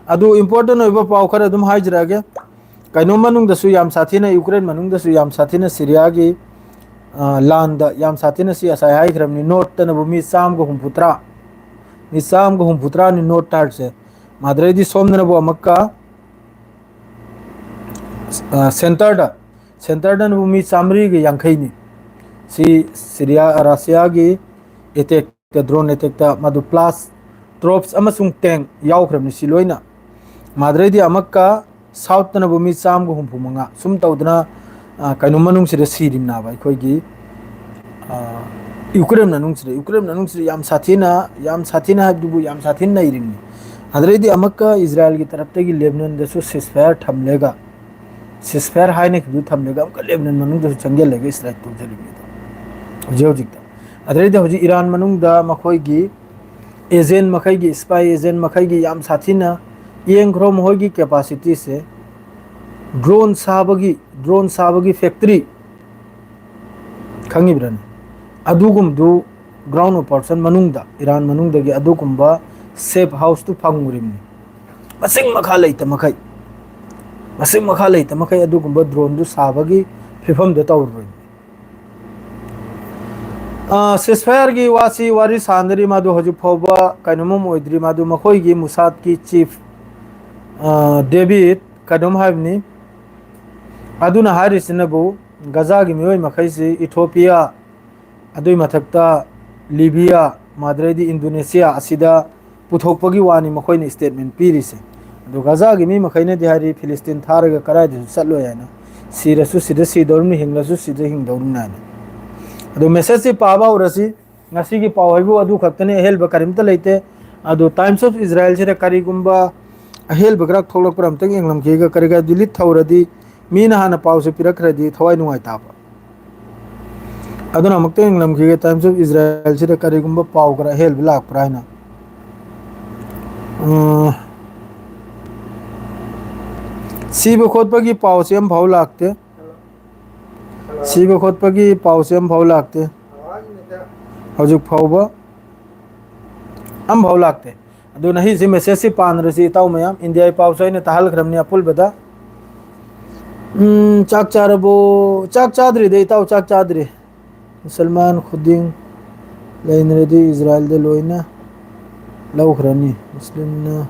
ꯑꯗꯨ important ꯑꯣꯏꯕ ꯄꯥꯎ ꯈꯔ ꯑꯗꯨꯝ ꯍꯥꯏꯖꯔꯛꯑꯒꯦ꯫ ꯀꯩꯅꯣ ꯃꯅꯨꯡꯗꯁꯨ ꯌꯥꯝ ꯁꯥꯊꯤꯅ, ꯌꯨꯀ꯭ꯔꯦꯟ ꯃꯅꯨꯡꯗꯁꯨ ꯌꯥꯝ ꯁꯥꯊꯤꯅ ꯁꯤꯔꯤꯌꯥꯒꯤ, ꯑ, ꯂꯥꯟꯗ ꯌꯥꯝ ꯁꯥꯊꯤꯅ ꯁꯤ ꯉꯁꯥꯏ ꯍꯥꯏꯈ꯭ꯔꯕꯅꯤ, ꯅꯣꯔꯠꯇꯅꯕꯨ ꯃꯤ ꯆꯥꯝꯃꯒ ꯍꯨꯝꯐꯨꯇꯔꯥ, ꯃꯤ ꯆꯥꯝꯃꯒ ꯍꯨꯝꯐꯨꯇꯔꯥꯅꯤ ꯅꯣꯔꯠ ꯇꯥꯔꯁꯦ꯫ ꯃꯥꯗ꯭ꯔꯩꯗꯤ ꯁꯣꯝꯗꯅꯕꯨ ꯑꯃꯨꯛꯀ, ꯑ, ꯁꯦꯟꯇꯔꯗ, ꯁꯦꯟꯇꯔꯗꯅꯕꯨ ꯃꯤ ꯆꯥꯃꯔꯤꯒ ꯌꯥꯡꯈꯩꯅꯤ꯫ ꯁꯤ ꯁꯤꯔꯤꯌꯥ, ꯔꯁꯤꯌꯥꯒꯤ attackꯇ, drone attackꯇ ꯃꯗꯨ plus troops ꯑꯃꯁꯨꯡ tank ꯌꯥꯎꯈ꯭ꯔꯕꯅꯤ ꯁꯤ ꯂꯣꯏꯅ꯫ ꯃꯥꯗ꯭ꯔꯩꯗꯤ ꯑꯃꯛꯀ ꯁꯥꯎꯠꯇꯅꯕꯨ ꯃꯤ ꯆꯥꯝꯃꯒ ꯍꯨꯝꯐꯨ ꯃꯉꯥ ꯁꯨꯝ ꯇꯧꯗꯅ, ꯑ, ꯀꯩꯅꯣ ꯃꯅꯨꯡꯁꯤꯗ ꯁꯤꯔꯤꯝꯅꯥꯕ ꯑꯩꯈꯣꯏꯒꯤ, ꯑ, ꯌꯨꯀ꯭ꯔꯦꯟ ꯃꯅꯨꯡꯁꯤꯗ, ꯌꯨꯀ꯭ꯔꯦꯟ ꯃꯅꯨꯡꯁꯤꯗ ꯌꯥꯝ ꯁꯥꯊꯤꯅ, ꯌꯥꯝ ꯁꯥꯊꯤꯅ ꯍꯥꯏꯕꯗꯨꯕꯨ ꯌꯥꯝ ꯁꯥꯊꯤꯅ ꯅꯩꯔꯤꯝꯅꯤ꯫ ꯑꯗꯨꯗꯩꯗꯤ ꯑꯃꯛꯀ ꯏꯖꯔꯥꯌꯦꯜꯒꯤ ꯇꯔꯞꯇꯒꯤ ꯂꯦꯕꯅꯟꯗꯁꯨ ceasefire ꯊꯝꯂꯒ, ceasefire ꯍꯥꯏꯅꯈꯤꯕꯗꯨ ꯊꯝꯂꯒ ꯑꯃꯨꯛꯀ ꯂꯦꯕꯅꯟ ꯃꯅꯨꯡꯗꯁꯨ ꯆꯪꯁꯤꯜꯂꯒ strike ꯇꯧꯖꯔꯤꯕꯅꯤꯗꯣ ꯍꯧꯖꯤꯛ ꯍꯧꯖꯤꯛꯇ꯫ ꯑꯗꯨꯗꯩꯗꯤ ꯍꯧꯖꯤꯛ ꯏꯔꯥꯟ ꯃꯅꯨꯡꯗ ꯃꯈꯣꯏꯒꯤ agent ꯃꯈꯩꯒꯤ, spy agent ꯃꯈꯩꯒꯤ ꯌꯥꯝ ꯁꯥꯊꯤꯅ ꯌꯦꯡꯈ꯭ꯔꯣ ꯃꯈꯣꯏꯒꯤ capacityꯁꯦ꯫ Drone ꯁꯥꯕꯒꯤ, drone ꯁꯥꯕꯒꯤ factory ꯈꯪꯉꯤꯕ꯭ꯔꯅꯦ? ꯑꯗꯨꯒꯨꯝꯕꯗꯨ ground operation ꯃꯅꯨꯡꯗ, ꯏꯔꯥꯟ ꯃꯅꯨꯡꯗꯒꯤ ꯑꯗꯨꯒꯨꯝꯕ safe houseꯇꯨ ꯐꯪꯉꯨꯔꯤꯕꯅꯤ꯫ ꯃꯁꯤꯡ ꯃꯈꯥ ꯂꯩꯇ ꯃꯈꯩ, ꯃꯁꯤꯡ ꯃꯈꯥ ꯂꯩꯇ ꯃꯈꯩ ꯑꯗꯨꯒꯨꯝꯕ droneꯗꯨ ꯁꯥꯕꯒꯤ ꯐꯤꯕꯝꯗ ꯇꯧꯔꯨꯕꯅꯤ꯫ ꯁꯤꯁꯐꯥꯌꯔꯒꯤ ꯋꯥꯁꯤ ꯋꯥꯔꯤ ꯁꯥꯟꯅꯔꯤ, ꯃꯗꯨ ꯍꯧꯖꯤꯛ ꯐꯥꯎꯕ ꯀꯩꯅꯣꯝꯃ ꯑꯣꯏꯗ꯭ꯔꯤ꯫ ꯃꯗꯨ ꯃꯈꯣꯏꯒꯤ ꯃꯨꯁꯥꯠꯀꯤ ꯆꯤꯐ ꯗꯦꯕꯤꯠ ꯀꯩꯅꯣꯝ ꯍꯥꯏꯕꯅꯤ꯫ ꯑꯗꯨꯅ ꯍꯥꯏꯔꯤꯁꯤꯅꯕꯨ ꯒꯖꯥꯒꯤ ꯃꯤꯑꯣꯏ ꯃꯈꯩꯁꯤ ꯏꯊꯣꯄꯤꯌꯥ, ꯑꯗꯨꯒꯤ ꯃꯊꯛꯇ ꯂꯤꯕꯤꯌꯥ, ꯃꯗꯨꯗꯩꯗꯤ ꯏꯟꯗꯣꯅꯦꯁꯤꯌꯥ ꯑꯁꯤꯗ ꯄꯨꯊꯣꯛꯄꯒꯤ ꯋꯥꯅꯤ ꯃꯈꯣꯏꯅ ꯁ꯭ꯇꯦꯠꯃꯦꯟ ꯄꯤꯔꯤꯁꯦ꯫ ꯑꯗꯣ ꯒꯖꯥꯒꯤ ꯃꯤ ꯃꯈꯩꯅꯗꯤ ꯍꯥꯏꯔꯤ ꯐꯤꯂꯤꯁꯇꯤꯟ ꯊꯥꯔꯒ ꯀꯗꯥꯏꯗꯁꯨ ꯆꯠꯂꯣꯏ ꯍꯥꯏꯅ꯫ ꯁꯤꯔꯁꯨ ꯁꯤꯗ ꯁꯤꯗꯧꯔꯤꯕꯅꯤ, ꯍꯤꯡꯂꯁꯨ ꯁꯤꯗ ꯍꯤꯡꯗꯧꯔꯤꯕꯅꯤ ꯍꯥꯏꯅ꯫ ꯑꯗꯣ ꯃꯦꯁꯦꯖꯁꯤ ꯄꯥꯕ ꯍꯧꯔꯁꯤ꯫ ꯉꯁꯤꯒꯤ ꯄꯥꯎ ꯍꯥꯏꯕꯨ ꯑꯗꯨ ꯈꯛꯇꯅꯤ, ꯑꯍꯦꯟꯕ ꯀꯔꯤꯝꯇ ꯂꯩꯇꯦ꯫ ꯑꯗꯣ ꯇꯥꯏꯝꯁ ꯑꯣꯐ ꯏꯁꯔꯥꯌꯦꯜꯁꯤꯗ ꯀꯔꯤꯒꯨꯝꯕ ꯑꯍꯦꯟꯕ ꯈꯔ ꯊꯣꯛꯂꯛꯄ꯭ꯔꯥ ꯑꯝꯇꯪ ꯌꯦꯡꯂꯝꯈꯤꯒ, ꯀꯔꯤ ꯀꯔꯤ ꯗꯤꯂꯤꯠ ꯇꯧꯔꯗꯤ ꯃꯤꯅ ꯍꯥꯟꯅ ꯄꯥꯎꯁꯦ ꯄꯤꯔꯛꯈ꯭ꯔꯗꯤ ꯊꯋꯥꯏ ꯅꯨꯡꯉꯥꯏꯇꯕ꯫ ꯑꯗꯨꯅ ꯑꯃꯨꯛꯇ ꯌꯦꯡꯂꯝꯈꯤꯒꯦ ꯇꯥꯏꯝꯁ ꯑꯣꯐ ꯏꯁꯔꯥꯌꯦꯜꯁꯤꯗ ꯀꯔꯤꯒꯨꯝꯕ ꯄꯥꯎ ꯈꯔ ꯑꯍꯦꯟꯕ ꯂꯥꯛꯄ꯭ꯔꯥ ꯍꯥꯏꯅ꯫ ꯎꯝ, ꯁꯤꯕ ꯈꯣꯠꯄꯒꯤ ꯄꯥꯎꯁꯦ ꯑꯃꯐꯥꯎ ꯂꯥꯛꯇꯦ꯫ ꯁꯤꯕ ꯈꯣꯠꯄꯒꯤ ꯄꯥꯎꯁꯦ ꯑꯃꯐꯥꯎ ꯂꯥꯛꯇꯦ꯫ ꯍꯧꯖꯤꯛ ꯐꯥꯎꯕ ꯑꯃꯐꯥꯎ ꯂꯥꯛꯇꯦ꯫ ꯑꯗꯨꯅ ꯁꯤꯁꯤ ꯃꯦꯁꯦꯖꯁꯤ ꯄꯥꯟꯅꯔꯁꯤ ꯏꯇꯥꯎ ꯃꯌꯥꯝ꯫ ꯏꯟꯗꯤꯌꯥꯒꯤ ꯄꯥꯎꯁꯨ ꯑꯩꯅ ꯇꯥꯍꯜꯈ꯭ꯔꯕꯅꯤ ꯑꯄꯨꯟꯕꯗ꯫ ꯎꯝ, ꯆꯥꯛ ꯆꯥꯔꯕꯣ? ꯆꯥꯛ ꯆꯥꯗ꯭ꯔꯤꯗ ꯏꯇꯥꯎ, ꯆꯥꯛ ꯆꯥꯗ꯭ꯔꯤ꯫ ꯃꯨꯁꯜꯃꯥꯟ ꯈꯨꯗꯤꯡ ꯂꯩꯅꯔꯗꯤ ꯏꯁꯔꯥꯌꯦꯜꯗ ꯂꯣꯏꯅ ꯂꯧꯈ꯭ꯔꯅꯤ꯫ ꯃꯨꯁꯂꯤꯝꯅ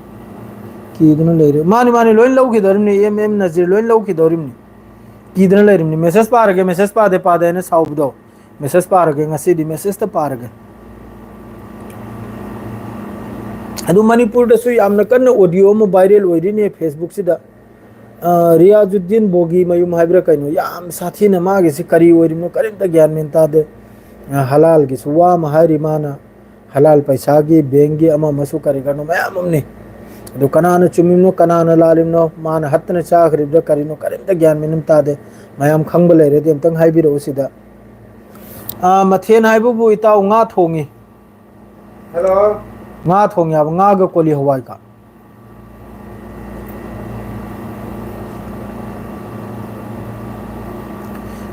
ꯀꯤꯗꯨꯅ ꯂꯩꯔꯦ꯫ ꯃꯥꯅꯤ, ꯃꯥꯅꯤ, ꯂꯣꯏ ꯂꯧꯈꯤꯗꯧꯔꯤꯕꯅꯤ꯫ ꯑꯦꯝ ꯑꯦꯝ ꯅꯖꯤꯔ ꯂꯣꯏ ꯂꯧꯈꯤꯗꯧꯔꯤꯕꯅꯤ꯫ ꯀꯤꯗꯅ ꯂꯩꯔꯤꯕꯅꯤ꯫ ꯃꯦꯁꯦꯖ ꯄꯥꯔꯒꯦ, ꯃꯦꯁꯦꯖ ꯄꯥꯗꯦ, ꯄꯥꯗꯦ ꯍꯥꯏꯅ ꯁꯥꯎꯕꯗꯣ꯫ ꯃꯦꯁꯦꯖ ꯄꯥꯔꯒꯦ, ꯉꯁꯤꯗꯤ ꯃꯦꯁꯦꯖꯇ ꯄꯥꯔꯒꯦ꯫ ꯑꯗꯨ ꯃꯅꯤꯄꯨꯔꯗꯁꯨ ꯌꯥꯝꯅ ꯀꯟꯅ ꯑꯣꯗꯤꯑꯣ ꯑꯃ ꯚꯥꯏꯔꯦꯜ ꯑꯣꯏꯔꯤꯅꯦ ꯐꯦꯁꯕꯨꯛꯁꯤꯗ꯫ ꯑ, ꯔꯤꯌꯥꯖꯨꯗꯤꯟ ꯕꯣꯒꯤ ꯃꯌꯨꯝ ꯍꯥꯏꯕ꯭ꯔꯥ ꯀꯩꯅꯣ, ꯌꯥꯝ ꯁꯥꯊꯤꯅ ꯃꯥꯒꯤꯁꯤ ꯀꯔꯤ ꯑꯣꯏꯔꯤꯕꯅꯣ ꯀꯔꯤꯝꯇ ꯒ꯭ꯌꯥꯟ ꯃꯦꯟ ꯇꯥꯗꯦ꯫ ꯑ, ꯍꯂꯥꯜꯒꯤꯁꯨ ꯋꯥ ꯑꯃ ꯍꯥꯏꯔꯤ ꯃꯥꯅ, ꯍꯂꯥꯜ ꯄꯩꯁꯥꯒꯤ, ꯕꯦꯡꯒꯤ, ꯑꯃ ꯑꯃꯁꯨ ꯀꯔꯤ ꯀꯔꯤꯅꯣ ꯃꯌꯥꯝ ꯑꯃꯅꯤ꯫ ꯑꯗꯨ ꯀꯅꯥꯅ ꯆꯨꯝꯃꯤꯕꯅꯣ, ꯀꯅꯥꯅ ꯂꯥꯜꯂꯤꯕꯅꯣ, ꯃꯥꯅ ꯍꯠꯇꯅ ꯆꯥꯈ꯭ꯔꯤꯕ꯭ꯔꯥ ꯀꯔꯤꯅꯣ ꯀꯔꯤꯝꯇ ꯒ꯭ꯌꯥꯟ ꯃꯦꯟ ꯑꯃ ꯇꯥꯗꯦ꯫ ꯃꯌꯥꯝ ꯈꯪꯕ ꯂꯩꯔꯗꯤ ꯑꯝꯇꯪ ꯍꯥꯏꯕꯤꯔꯛꯎ ꯁꯤꯗ꯫ ꯑ, ꯃꯊꯦꯜ ꯍꯥꯏꯕꯕꯨ ꯏꯇꯥꯎ ꯉꯥ ꯊꯣꯡꯉꯤ꯫ ꯍꯜꯂꯣ꯫ ꯉꯥ ꯊꯣꯡꯉꯦ ꯍꯥꯏꯕ, ꯉꯥꯒ ꯀꯣꯂꯤ ꯍꯋꯥꯏꯒ꯫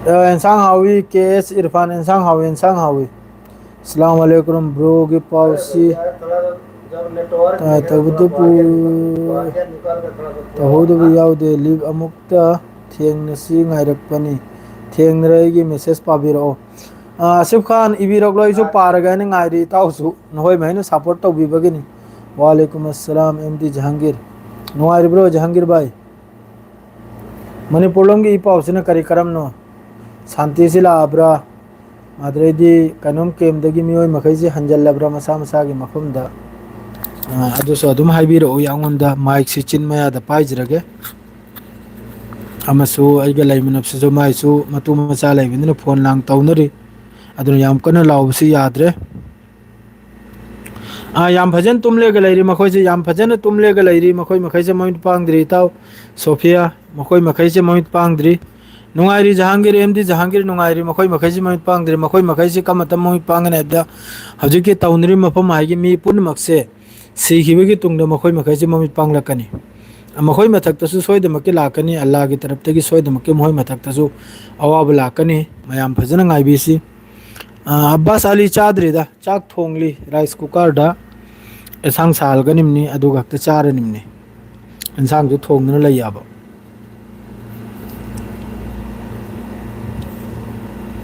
ꯑ, ꯑꯦꯟꯁꯥꯡ ꯍꯥꯎꯏ, ꯀꯦ ꯑꯦꯁ ꯏꯔꯐꯥꯟ, ꯑꯦꯟꯁꯥꯡ ꯍꯥꯎꯏ, ꯑꯦꯟꯁꯥꯡ ꯍꯥꯎꯏ꯫ ꯑꯁꯂꯥꯃꯨ ꯑꯂꯩꯀꯨꯝ, ꯕ꯭ꯔꯣꯒꯤ ꯄꯥꯎꯁꯤ ꯇꯥꯏ ꯇꯧꯕꯗꯨꯕꯨ ꯇꯧꯍꯧꯗꯕ ꯌꯥꯎꯗꯦ꯫ ꯂꯤꯞ ꯑꯃꯨꯛꯇ ꯊꯦꯡꯅꯁꯤ ꯉꯥꯏꯔꯛꯄꯅꯤ꯫ ꯊꯦꯡꯅꯔꯦ, ꯑꯩꯒꯤ message ꯄꯥꯕꯤꯔꯛꯑꯣ꯫ ꯑꯥ, ꯑꯁꯤꯐ ꯈꯥꯟ, ꯏꯕꯤꯔꯛꯂꯣ, ꯑꯩꯁꯨ ꯄꯥꯔꯒꯦ ꯍꯥꯏꯅ ꯉꯥꯏꯔꯤ꯫ ꯏꯇꯥꯎꯁꯨ ꯅꯈꯣꯏ ꯃꯍꯩꯅ support ꯇꯧꯕꯤꯕꯒꯤꯅꯤ꯫ ꯋꯥꯂꯩꯀꯨꯝ ꯑꯁꯂꯥꯝ, M D Jahangir. ꯅꯨꯡꯉꯥꯏꯔꯤꯕ꯭ꯔꯣ ꯖꯍꯥꯡꯒꯤꯔ ꯚꯥꯏ? ꯃꯅꯤꯄꯨꯔ ꯂꯣꯝꯒꯤ ꯏ ꯄꯥꯎꯁꯤꯅ ꯀꯔꯤ ꯀꯔꯝꯅꯣ? ꯁꯥꯟꯇꯤꯁꯤ ꯂꯥꯛꯑꯕ꯭ꯔꯥ? ꯑꯗꯨꯗꯩꯗꯤ ꯀꯩꯅꯣꯝ camp ꯇꯒꯤ ꯃꯤꯑꯣꯏ ꯃꯈꯩꯁꯤ ꯍꯟꯖꯜꯂꯕ꯭ꯔꯥ ꯃꯁꯥ ꯃꯁꯥꯒꯤ ꯃꯐꯝꯗ? ꯑ, ꯑꯗꯨꯁꯨ ꯑꯗꯨꯝ ꯍꯥꯏꯕꯤꯔꯛꯎ, ꯑꯩꯉꯣꯟꯗ mic ꯁꯤ ꯆꯤꯟ ꯃꯌꯥꯗ ꯄꯥꯏꯖꯔꯒꯦ꯫ ꯑꯃꯁꯨ ꯑꯩꯒ ꯂꯩꯃꯤꯟꯅꯕꯁꯤꯁꯨ ꯃꯥꯏꯁꯨ ꯃꯇꯨ ꯃꯆꯥ ꯂꯩꯕꯅꯤꯅ phone ꯂꯥꯡ ꯇꯧꯅꯔꯤ꯫ ꯑꯗꯨꯅ ꯌꯥꯝ ꯀꯟꯅ ꯂꯥꯎꯕꯁꯤ ꯌꯥꯗ꯭ꯔꯦ꯫ ꯑꯥ, ꯌꯥꯝ ꯐꯖꯅ ꯇꯨꯝꯂꯦꯒ ꯂꯩꯔꯤ ꯃꯈꯣꯏꯁꯦ, ꯌꯥꯝ ꯐꯖꯅ ꯇꯨꯝꯂꯦꯒ ꯂꯩꯔꯤ ꯃꯈꯣꯏ ꯃꯈꯩꯁꯦ, ꯃꯃꯤꯠ ꯄꯥꯡꯗ꯭ꯔꯤ꯫ ꯏꯇꯥꯎ ꯁꯣꯐꯤꯌꯥ, ꯃꯈꯣꯏ ꯃꯈꯩꯁꯦ ꯃꯃꯤꯠ ꯄꯥꯡꯗ꯭ꯔꯤ꯫ ꯅꯨꯡꯉꯥꯏꯔꯤ ꯖꯍꯥꯡꯒꯤꯔ, ꯑꯦꯝ ꯗꯤ ꯖꯍꯥꯡꯒꯤꯔ ꯅꯨꯡꯉꯥꯏꯔꯤ, ꯃꯈꯣꯏ ꯃꯈꯩꯁꯦ ꯃꯃꯤꯠ ꯄꯥꯡꯗ꯭ꯔꯤ꯫ ꯃꯈꯣꯏ ꯃꯈꯩꯁꯦ ꯀꯔꯝꯕ ꯃꯇꯝ ꯃꯃꯤꯠ ꯄꯥꯡꯒꯅꯤ ꯍꯥꯏꯕꯗ, ꯍꯧꯖꯤꯛꯀꯤ ꯇꯧꯅꯔꯤꯕ ꯃꯐꯝ ꯍꯥꯏꯒꯤ ꯃꯤ ꯄꯨꯝꯅꯃꯛꯁꯦ ꯁꯤꯈꯤꯕꯒꯤ ꯇꯨꯡꯗ ꯃꯈꯣꯏ ꯃꯈꯩꯁꯦ ꯃꯃꯤꯠ ꯄꯥꯡꯂꯛꯀꯅꯤ꯫ ꯃꯈꯣꯏ ꯃꯊꯛꯇꯁꯨ ꯁꯣꯏꯗꯅꯃꯛꯀꯤ ꯂꯥꯛꯀꯅꯤ, ꯑꯜꯂꯥꯒꯤ ꯇꯔꯞꯇꯒꯤ ꯁꯣꯏꯗꯅꯃꯛꯀꯤ ꯃꯈꯣꯏ ꯃꯊꯛꯇꯁꯨ ꯑꯋꯥꯕ ꯂꯥꯛꯀꯅꯤ꯫ ꯃꯌꯥꯝ ꯐꯖꯅ ꯉꯥꯏꯕꯤꯁꯤ꯫ ꯑ, ꯑꯕꯥꯁ ꯑꯂꯤ ꯆꯥꯗ꯭ꯔꯤꯗ, ꯆꯥꯛ ꯊꯣꯡꯂꯤ rice cooker ꯗ, ꯑꯦꯟꯁꯥꯡ ꯁꯥꯍꯜꯒꯅꯤꯕꯅꯤ, ꯑꯗꯨꯒ ꯍꯦꯛꯇ ꯆꯥꯔꯅꯤꯕꯅꯤ꯫ ꯑꯦꯟꯁꯥꯡꯁꯨ ꯊꯣꯡꯗꯨꯅ ꯂꯩ ꯌꯥꯕ꯫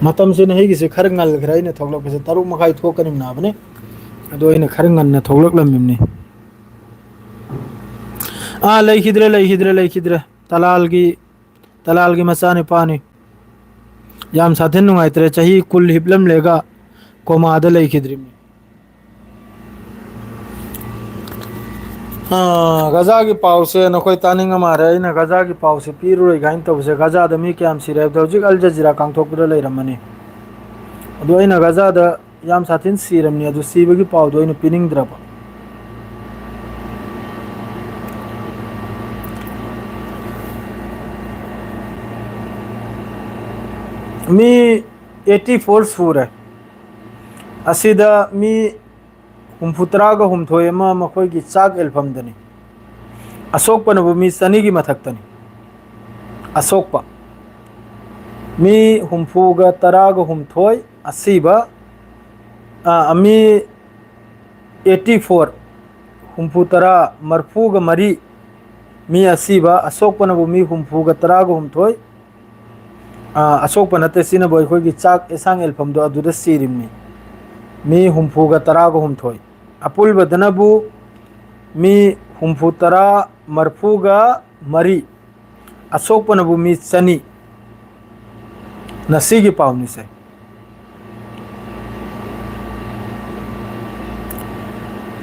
ꯃꯇꯝꯁꯤꯅ ꯑꯩꯒꯤꯁꯦ ꯈꯔ ꯉꯜꯈ꯭ꯔꯦ, ꯑꯩꯅ ꯊꯣꯛꯂꯛꯄꯁꯦ ꯇꯔꯨꯛ ꯃꯈꯥꯏ ꯊꯣꯛꯀꯅꯤꯕꯅꯤ, ꯑꯗꯣ ꯑꯩꯅ ꯈꯔ ꯉꯟꯅ ꯊꯣꯛꯂꯛꯂꯝꯃꯤꯕꯅꯤ꯫ ꯑꯥ, ꯂꯩꯈꯤꯗ꯭ꯔꯦ, ꯂꯩꯈꯤꯗ꯭ꯔꯦ, ꯂꯩꯈꯤꯗ꯭ꯔꯦ꯫ ꯇꯂꯥꯜꯒꯤ, ꯇꯂꯥꯜꯒꯤ ꯃꯆꯥꯅꯤꯄꯥꯅꯤ꯫ ꯌꯥꯝ ꯁꯥꯊꯤꯅ ꯅꯨꯡꯉꯥꯏꯇ꯭ꯔꯦ, ꯆꯍꯤ ꯀꯨꯟ ꯍꯤꯞꯂꯝꯂꯦꯒ coma ꯗ ꯂꯩꯈꯤꯗ꯭ꯔꯤꯕꯅꯤ꯫ ꯑꯥ, ꯒꯖꯥꯒꯤ ꯄꯥꯎꯁꯦ ꯅꯈꯣꯏ ꯇꯥꯅꯤꯡꯉ ꯃꯥꯜꯂꯦ꯫ ꯑꯩꯅ ꯒꯖꯥꯒꯤ ꯄꯥꯎꯁꯦ ꯄꯤꯔꯔꯣꯏ ꯀꯥꯏꯅ ꯇꯧꯕꯁꯦ, ꯒꯖꯥꯗ ꯃꯤ ꯀꯌꯥꯝ ꯁꯤꯔꯦ ꯍꯥꯏꯕꯗ, ꯍꯧꯖꯤꯛ ꯑꯜ ꯖꯖꯤꯔꯥ ꯀꯥꯡꯊꯣꯛꯄꯗ ꯂꯩꯔꯝꯃꯅꯤ꯫ ꯑꯗꯣ ꯑꯩꯅ ꯒꯖꯥꯗ ꯌꯥꯝ ꯁꯥꯊꯤꯅ ꯁꯤꯔꯕꯅꯤ, ꯑꯗꯨ ꯁꯤꯕꯒꯤ ꯄꯥꯎꯗꯣ ꯑꯩꯅ ꯄꯤꯅꯤꯡꯗ꯭ꯔꯕ꯫ ꯃꯤ eighty four ꯁꯨꯔꯦ꯫ ꯑꯁꯤꯗ ꯃꯤ ꯍꯨꯝꯐꯨ ꯇꯔꯥꯒ ꯍꯨꯝꯊꯣꯏ ꯑꯃ ꯃꯈꯣꯏꯒꯤ ꯆꯥꯛ ꯑꯦꯜꯐꯝꯗꯅꯤ꯫ ꯑꯁꯣꯛꯄꯅꯕꯨ ꯃꯤ ꯆꯅꯤꯒꯤ ꯃꯊꯛꯇꯅꯤ꯫ ꯑꯁꯣꯛꯄ ꯃꯤ ꯍꯨꯝꯐꯨꯒ ꯇꯔꯥꯒ ꯍꯨꯝꯊꯣꯏ, ꯑꯁꯤꯕ, ꯑ, ꯃꯤ eighty four, ꯍꯨꯝꯐꯨ ꯇꯔꯥ, ꯃꯔꯐꯨꯒ ꯃꯔꯤ ꯃꯤ ꯑꯁꯤꯕ, ꯑꯁꯣꯛꯄꯅꯕꯨ ꯃꯤ ꯍꯨꯝꯐꯨꯒ ꯇꯔꯥꯒ ꯍꯨꯝꯊꯣꯏ, ꯑ, ꯑꯁꯣꯛꯄ ꯅꯠꯇꯦ, ꯁꯤꯅꯕꯨ ꯑꯩꯈꯣꯏꯒꯤ ꯆꯥꯛ ꯌꯦꯟꯁꯥꯡ ꯑꯦꯜꯐꯝꯗꯣ ꯑꯗꯨꯗ ꯁꯤꯔꯤꯕꯅꯤ꯫ ꯃꯤ ꯍꯨꯝꯐꯨꯒ ꯇꯔꯥꯒ ꯍꯨꯝꯊꯣꯏ, ꯑꯄꯨꯟꯕꯗꯅꯕꯨ ꯃꯤ ꯍꯨꯝꯐꯨ ꯇꯔꯥ, ꯃꯔꯐꯨꯒ ꯃꯔꯤ, ꯑꯁꯣꯛꯄꯅꯕꯨ ꯃꯤ ꯆꯅꯤ꯫ ꯉꯁꯤꯒꯤ ꯄꯥꯎꯅꯤꯁꯦ꯫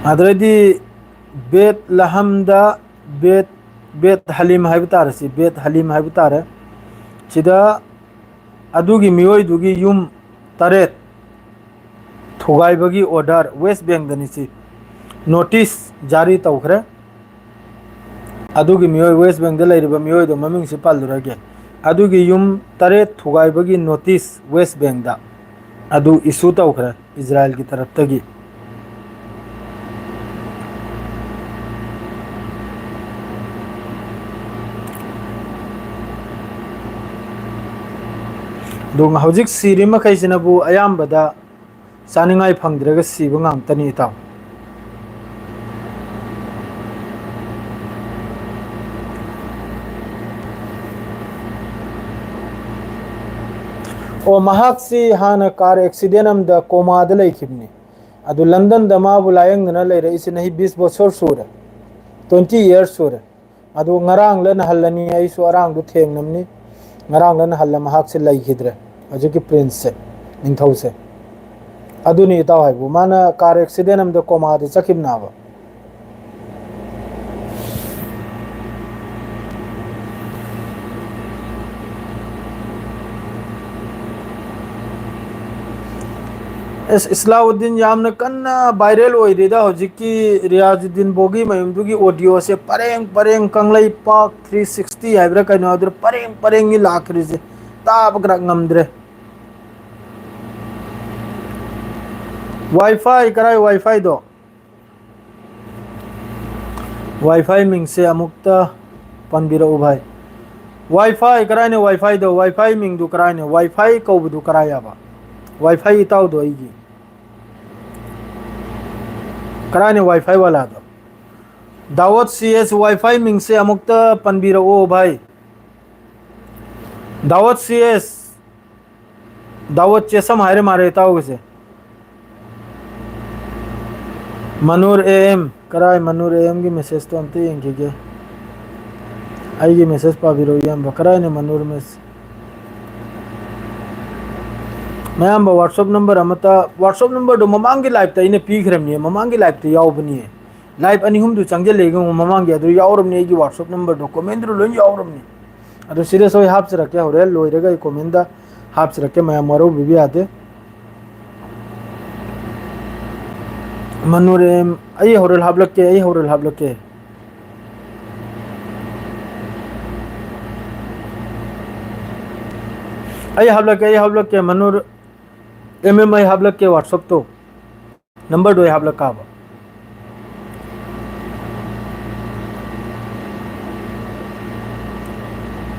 ꯑꯗꯨꯗꯩꯗꯤ ꯕꯦꯠ ꯂꯍꯝꯗ, ꯕꯦꯠ, ꯕꯦꯠ ꯍꯂꯤꯝ ꯍꯥꯏꯕ ꯇꯥꯔꯦ, ꯁꯤ ꯕꯦꯠ ꯍꯂꯤꯝ ꯍꯥꯏꯕ ꯇꯥꯔꯦ꯫ ꯁꯤꯗ ꯑꯗꯨꯒꯤ ꯃꯤꯑꯣꯏꯗꯨꯒꯤ ꯌꯨꯝ ꯇꯔꯦꯠ ꯊꯨꯒꯥꯏꯕꯒꯤ ꯑꯣꯔꯗꯔ, ꯋꯦꯁ ꯕꯦꯡꯗꯅꯤ ꯁꯤ, ꯅꯣꯇꯤꯁ ꯖꯥꯔꯤ ꯇꯧꯈ꯭ꯔꯦ꯫ ꯑꯗꯨꯒꯤ ꯃꯤꯑꯣꯏ, ꯋꯦꯁ ꯕꯦꯡꯗ ꯂꯩꯔꯤꯕ ꯃꯤꯑꯣꯏꯗꯣ ꯃꯃꯤꯡꯁꯤ ꯄꯜꯂꯨꯔꯒꯦ꯫ ꯑꯗꯨꯒꯤ ꯌꯨꯝ ꯇꯔꯦꯠ ꯊꯨꯒꯥꯏꯕꯒꯤ ꯅꯣꯇꯤꯁ ꯋꯦꯁ ꯕꯦꯡꯗ ꯑꯗꯨ ꯏꯁꯨ ꯇꯧꯈ꯭ꯔꯦ ꯏꯖꯔꯥꯏꯜꯒꯤ ꯇꯔꯞꯇꯒꯤ꯫ ꯑꯗꯨꯒ ꯍꯧꯖꯤꯛ ꯁꯤꯔꯤ ꯃꯈꯩꯁꯤꯅꯕꯨ ꯑꯌꯥꯝꯕꯗ ꯆꯥꯅꯤꯡꯉꯥꯏ ꯐꯪꯗ꯭ꯔꯒ ꯁꯤꯕ ꯉꯥꯛꯇꯅꯤ, ꯏꯇꯥꯎ꯫ ꯑꯣ, ꯃꯍꯥꯛꯁꯤ ꯍꯥꯟꯅ ꯀꯥꯔ ꯑꯦꯛꯁꯤꯗꯦꯟ ꯑꯃꯗ ꯀꯣꯃꯥꯗ ꯂꯩꯈꯤꯕꯅꯤ꯫ ꯑꯗꯨ ꯂꯟꯗꯟꯗ ꯃꯥꯕꯨ ꯂꯥꯌꯦꯡꯗꯅ ꯂꯩꯔꯛꯏꯁꯤ ꯅꯍꯤ ꯕꯤꯁ ꯕꯣꯁꯣꯔ ꯁꯨꯔꯦ, ꯇ꯭ꯋꯦꯟꯇꯤ ꯏꯌꯔꯁ ꯁꯨꯔꯦ꯫ ꯑꯗꯨ ꯉꯔꯥꯡꯂ ꯅꯍꯜꯂꯅꯤ, ꯑꯩꯁꯨ ꯑꯔꯥꯡꯗꯨ ꯊꯦꯡꯅꯕꯅꯤ꯫ ꯉꯔꯥꯡꯂ ꯅꯍꯜꯂ ꯃꯍꯥꯛꯁꯦ ꯂꯩꯈꯤꯗ꯭ꯔꯦ, ꯍꯧꯖꯤꯛꯀꯤ ꯄ꯭ꯔꯤꯟꯁꯁꯦ, ꯅꯤꯡꯊꯧꯁꯦ꯫ ꯑꯗꯨꯅꯤ ꯏꯇꯥꯎ ꯍꯥꯏꯕꯨ, ꯃꯥꯅ ꯀꯥꯔ ꯑꯦꯛꯁꯤꯗꯦꯟ ꯑꯃꯗ ꯀꯣꯃꯥꯗ ꯆꯠꯈꯤꯕꯅꯦꯕ꯫ ꯑꯁ, ꯏꯁꯂꯥꯎꯗꯤꯟ, ꯌꯥꯝꯅ ꯀꯟꯅ ꯚꯥꯏꯔꯦꯜ ꯑꯣꯏꯔꯤꯗ ꯍꯧꯖꯤꯛꯀꯤ ꯔꯤꯌꯥꯖꯨꯗꯤꯟ ꯕꯣꯒꯤ ꯃꯌꯨꯝꯗꯨꯒꯤ ꯑꯣꯗꯤꯑꯣꯁꯦ꯫ ꯄꯔꯦꯡ ꯄꯔꯦꯡ, ꯀꯪꯂꯩꯄꯥꯛ ꯊ꯭ꯔꯤ ꯁꯤꯛꯁꯇꯤ ꯍꯥꯏꯕ꯭ꯔꯥ ꯀꯩꯅꯣ, ꯑꯗꯨꯗ ꯄꯔꯦꯡ ꯄꯔꯦꯡꯒꯤ ꯂꯥꯛꯈ꯭ꯔꯤꯁꯦ꯫ ꯇꯥꯕ ꯈꯔ ꯉꯝꯗ꯭ꯔꯦ꯫ ꯋꯥꯏꯐꯥꯏ, ꯀꯔꯥꯏ ꯋꯥꯏꯐꯥꯏꯗꯣ? ꯋꯥꯏꯐꯥꯏ ꯃꯤꯡꯁꯦ ꯑꯃꯨꯛꯇ ꯄꯟꯕꯤꯔꯛꯎ ꯚꯥꯏ꯫ ꯋꯥꯏꯐꯥꯏ ꯀꯔꯥꯏꯅꯣ? ꯋꯥꯏꯐꯥꯏꯗꯣ, ꯋꯥꯏꯐꯥꯏ ꯃꯤꯡꯗꯨ ꯀꯔꯥꯏꯅꯣ? ꯋꯥꯏꯐꯥꯏ ꯀꯧꯕꯗꯨ ꯀꯔꯥꯏ ꯍꯥꯏꯕ? ꯋꯥꯏꯐꯥꯏ ꯏꯇꯥꯎꯗꯣ ꯑꯩꯒꯤ꯫ ꯀꯔꯥꯏꯅꯣ ꯋꯥꯏꯐꯥꯏ ꯋꯥꯂꯥꯗꯣ? ꯗꯥꯋꯠ ꯁꯤ ꯑꯦꯁ, ꯋꯥꯏꯐꯥꯏ ꯃꯤꯡꯁꯦ ꯑꯃꯨꯛꯇ ꯄꯟꯕꯤꯔꯛꯑꯣ ꯚꯥꯏ꯫ ꯗꯥꯋꯠ ꯁꯤ ꯑꯦꯁ, ꯗꯥꯋꯠ ꯆꯦꯁꯝ ꯍꯥꯏꯔꯦ ꯃꯥꯔꯦ ꯏꯇꯥꯎꯒꯤꯁꯦ꯫ ꯃꯅꯨꯔ ꯑꯦ ꯑꯦꯝ, ꯀꯔꯥꯏ ꯃꯅꯨꯔ ꯑꯦ ꯑꯦꯝꯒꯤ ꯃꯦꯁꯦꯖꯇꯣ ꯑꯝꯇ ꯌꯦꯡꯈꯤꯒꯦ꯫ ꯑꯩꯒꯤ ꯃꯦꯁꯦꯖ ꯄꯥꯕꯤꯔꯛꯎ ꯏꯌꯥꯝꯕ, ꯀꯔꯥꯏꯅ ꯃꯅꯨꯔ ꯃꯦꯁ-, ꯃꯌꯥꯝꯕ, WhatsApp ꯅꯝꯕꯔ ꯑꯃꯇ, WhatsApp ꯅꯝꯕꯔꯗꯣ ꯃꯃꯥꯡꯒꯤ ꯂꯥꯏꯞꯇ ꯑꯩꯅ ꯄꯤꯈ꯭ꯔꯕꯅꯦ, ꯃꯃꯥꯡꯒꯤ ꯂꯥꯏꯞꯇ ꯌꯥꯎꯕꯅꯦ꯫ ꯂꯥꯏꯞ ꯑꯅꯤ ꯑꯍꯨꯝꯗꯨ ꯆꯪꯁꯤꯜꯂꯦ ꯏꯕꯨꯡꯉꯣ, ꯃꯃꯥꯡꯒꯤ ꯑꯗꯨ ꯌꯥꯎꯔꯕꯅꯦ, ꯑꯩꯒꯤ WhatsApp ꯅꯝꯕꯔꯗꯣ ꯀꯣꯃꯦꯟꯗꯨꯗ ꯂꯣꯏ ꯌꯥꯎꯔꯕꯅꯦ꯫ ꯑꯗꯨ ꯁꯤꯗꯁꯨ ꯑꯩ ꯍꯥꯞꯆꯔꯛꯀꯦ, ꯍꯣꯔꯦꯟ ꯂꯣꯏꯔꯒ ꯑꯩ ꯀꯣꯃꯦꯟꯗ ꯍꯥꯞꯆꯔꯛꯀꯦ, ꯃꯌꯥꯝ ꯋꯥꯔꯧꯕꯤꯕ ꯌꯥꯗꯦ꯫ ꯃꯅꯨꯔꯦꯝ, ꯑꯩ ꯍꯣꯔꯦꯟ ꯍꯥꯞꯂꯛꯀꯦ, ꯑꯩ ꯍꯣꯔꯦꯟ ꯍꯥꯞꯂꯛꯀꯦ꯫ ꯑꯩ ꯍꯥꯞꯂꯛꯀꯦ, ꯑꯩ ꯍꯥꯞꯂꯛꯀꯦ, ꯃꯅꯨꯔ ꯑꯦꯝ ꯑꯦꯝ ꯑꯩ ꯍꯥꯞꯂꯛꯀꯦ WhatsApp ꯇꯣ꯫ ꯅꯝꯕꯔꯗꯣ ꯑꯩ ꯍꯥꯞꯂꯛꯀꯥꯕ꯫